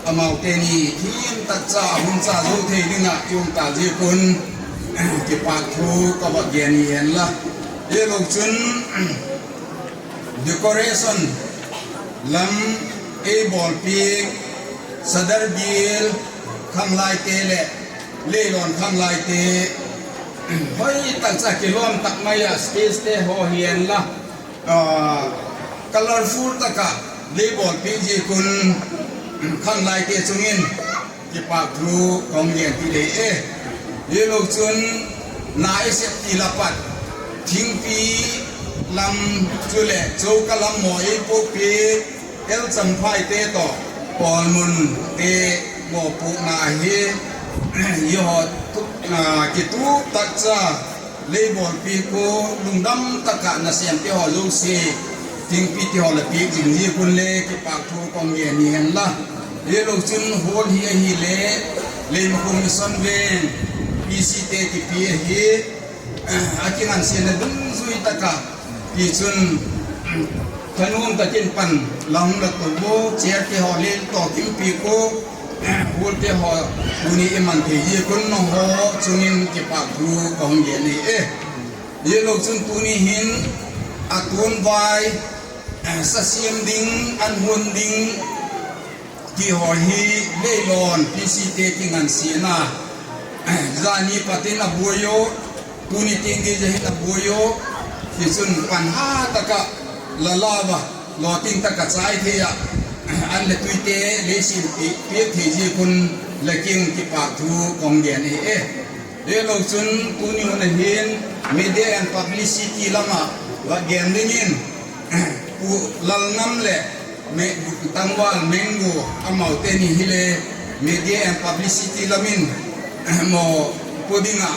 amau teni thim takcha hun cha jou thei dinga i um ta jeh un kipahthu ka va gen ahi henla. Hilou chun decoration lam eibolpi, Sadar Bill khanglai te le Leilon khanglai te hoi takcha kilom tak maiya stage te ho hi henla, ah, colorful taka eibolpi jeh un khanglai te chungin kipahthu kong gen ti dei e. Hilou chun na i sep ti lapat, thingpi lam chule Choka lam mo eipohpi, L Champhai te toh Kolmun te mopohna hi, eiho tu, ah, kitup takcha eibolpi u lungdam taka nasem te ho jouse, thingpi te ho la peh jing jeh un le kipahthu kong gen ahi henla. Hilou chun hall hi ahile, Leimakhong Mission Veng, P C te kipe ahi, akingansena dungjui taka, tichun thanom takin pan la hung la tou vo, chair te ho le toh kimpi u, hall te ho tuni i man thei jeh un nangho chungin kipahthu kong gen ahi e. Hilou chun tuni hin atunvai, eh, sa sem ding, an hon ding, ti ho hi Leilon P C te kingansena, eh, jani patin aboi u, tuni teng ding jeh hin aboi u, tichun pan ha taka la la uva, lou teng taka chai thei a, eh, an le tui te leiset pi, pi thei jeh un le kin kipahthu kong gen ahi e. Hilou chun tuni hun a hin media and publicity lama va gen dingin, Pu Lalngam le me, Tangval Menggu amau teni hile media and publicity lamin mopo dinga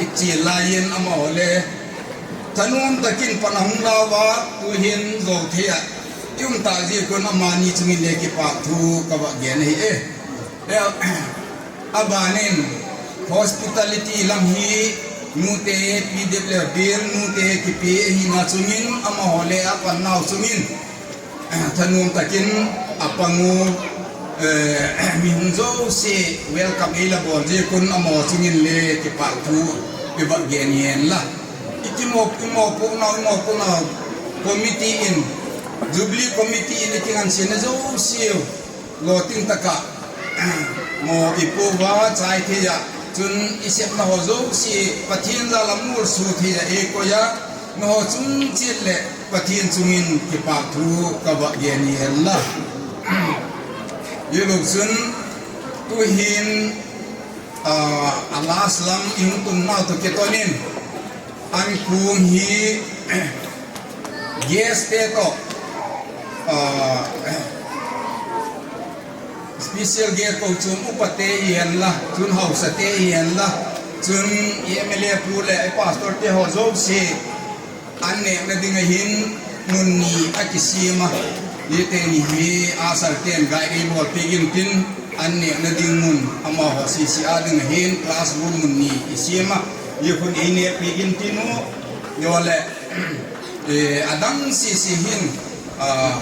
i chil laiyin amaho le thanom takin pan ahung la uva, tu hin jou thei a i um ta jeh un amani chungin le kipahthu ka va gen ahi e. Abanin hospitality lam hi nute, P W Bill nute kipe ahina chungin amaho le apan nau chungin thanom takin apang u, eh, mi hung jouse welcome ei la bol jeh un amaho chungin le kipahthu i va gen ahi henla. I kimo, i mopoh nau, i mopoh nau committee in, Jubilee committee in i kingansena jouse u lou teng taka mo i po uva chai thei a, chun i sepna ho jouse Pathen jal a molso thei a eikoi a, nangho chung cheh le Pathen chungin kipahthu ka va gen ahi henla. Hilou chun tu hin, ah, a last lam i hung tum nau toh kitonin, an kum hi guest te toh, ah, special guest kou chun upa te ahi henla, chun haosa te ahi henla, chun M L A pu le pastor te ho jouse an nehna ding ahin mun ni akisem a. Hiteni hi asal ten guide ei bolpeh intin, an nehna ding mun amaho sese a ding ahin classroom mun ni isem a. Hikhun ei nehpeh intin u, hijongle, eh, adang sese hin, ah,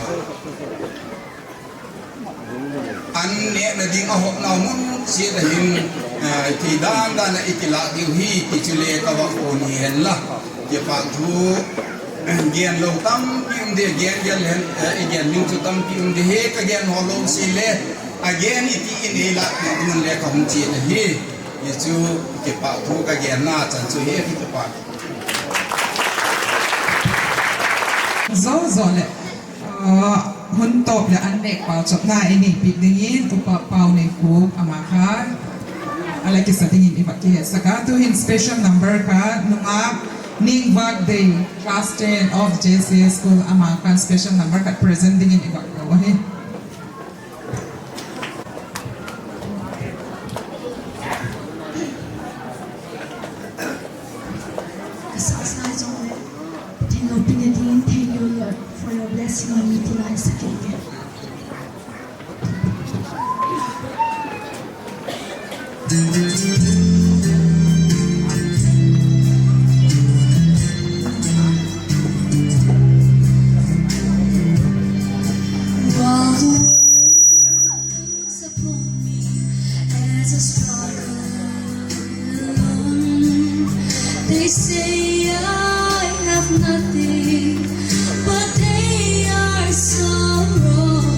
an nehna ding ahopna mun sese a hin, ah, i thei dan dan a i kilah diu ahi ti chu le ka va phon ahi henla. Kipahthu gen lou tampi um ding, gen, gen le, eh, i gen ding chu tampi um ding ahi, ka gen ho lou sese le, a gen i ti in ei lah ding mun le ka hung che ahi. Hichu kipahthu ka genna chan chu ahi, kipahthu. Jou jou le. Ah, hun tawp le an nek pau chopna i neipeh dingin Upa Pau Neikhum ama kha a la kisa dingin i va kihetsak a, tu hin special number kha nungah Ningvak Dei, class ten of J C S School, ama kha special number khat present dingin i va ko ahi. Ka sa sa jong le, Pathen Thank you, Lord, for your blessing on me tonight. While the world looks upon me as a struggle alone, they say I have nothing, but they are so wrong.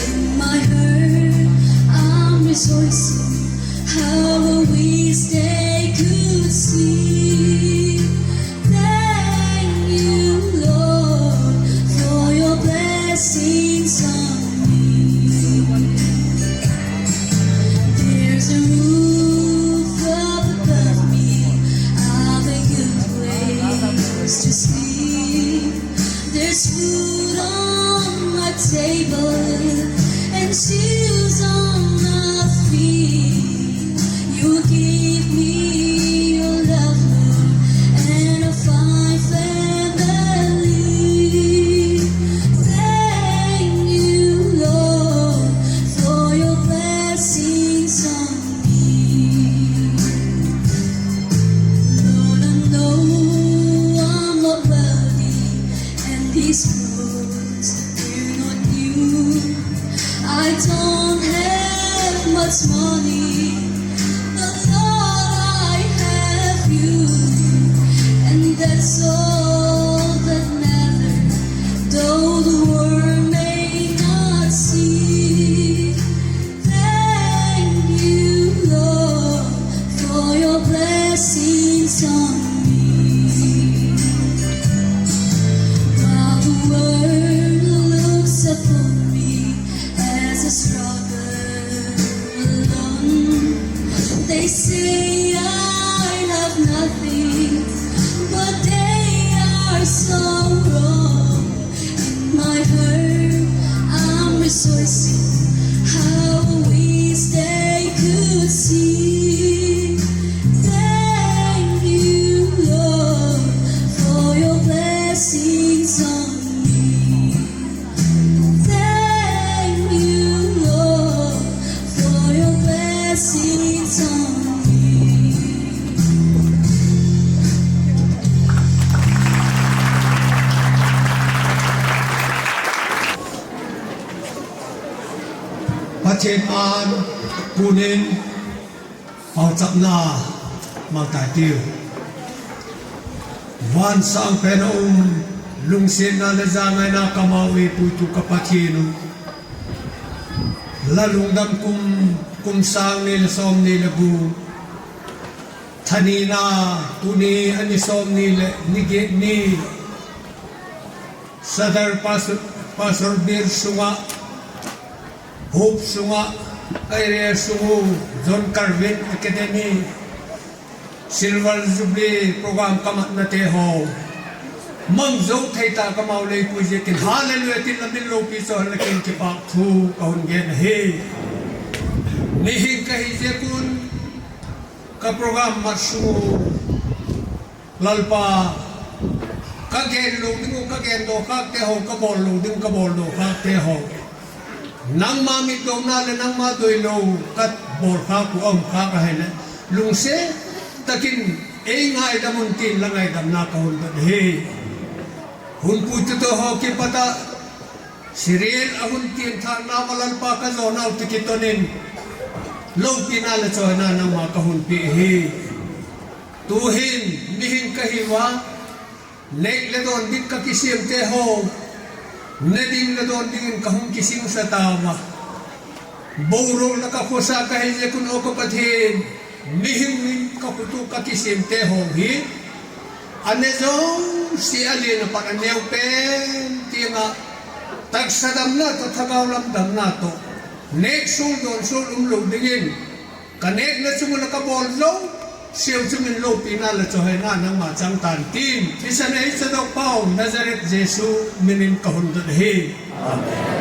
In my hurt, I'm rejoicing. How I wish they could see. Thank you, Lord, for your blessings on me. There's a roof above me, I've a good place to sleep. There's food on my table and shoes on my feet. You give me your love, Lord, and a fine family. Thank you, Lord, for your blessings on me. Lord, I know I'm not worthy, and these clothes, they're not new. I don't have much money, but Lord, I have you, and that's all that matters, though the world may not see. Thank you, Lord, for your blessings on me. While the world looks upon me as a struggle alone, they say I have nothing, but they are so wrong. In my hurt, I'm rejoicing. How I wish they could see. Thank you, Lord, for your blessings on me. Thank you, Lord, for your blessings on me. Pathen an punin pauchapna mang tai tiu. Van sangpen a um, lungsetna le jangaina kamau eipui tu ka Pathen u. La lungdam kum, kum sang ni le som ni le gup. Thanina, tuni ani som ni le ni get ni. Sadar Pastor, Pastor Bir sunga, Hope sunga, Kaire sungu, John Calvin Academy, Silver Jubilee program kamatna te ho. Mang jou thei ta kamau lei pui jeh in hallelujah tin la min loupi cho la kin kipak thu kahung gen ahi. Mihing kahi jeh un ka program mat sungu Lalpa, ka gen lou ding u, ka gen doh khak te ho, ka bol lou ding, ka bol doh khak te ho. Nangma mitdouna le nangma doilou, ka bol khak u um khak ahile. Lungset takin ei ngaidam un tin la ngaidamna kahung dot ahi. Hunpui tutu ho kipat a, serial ahung tin thah nau a Lalpa ka jo nau ti kitonin. Loupina le choina nangma kahung pe ahi. Tuhin, mihing kahi uva, nek le don ding ka kisem te ho, ne ding le don dingin kahung kisingsa tauva. Boulou la ka khosa kahi jeh un o ka Pathen, mihing in ka khut u ka kisem te ho hi. Ane jouse a len a pat aneo pen, ti nga, taksa damna toh, thagau lam damna toh. Nek sul don sul umlou dingin. Ka nekna chung ula ka bol jou, seo chung in loupina le choina nangma chang tan tin. Thisan ei Chadok Pau, Nazareth Jesu minin kahung dot ahi. Amen.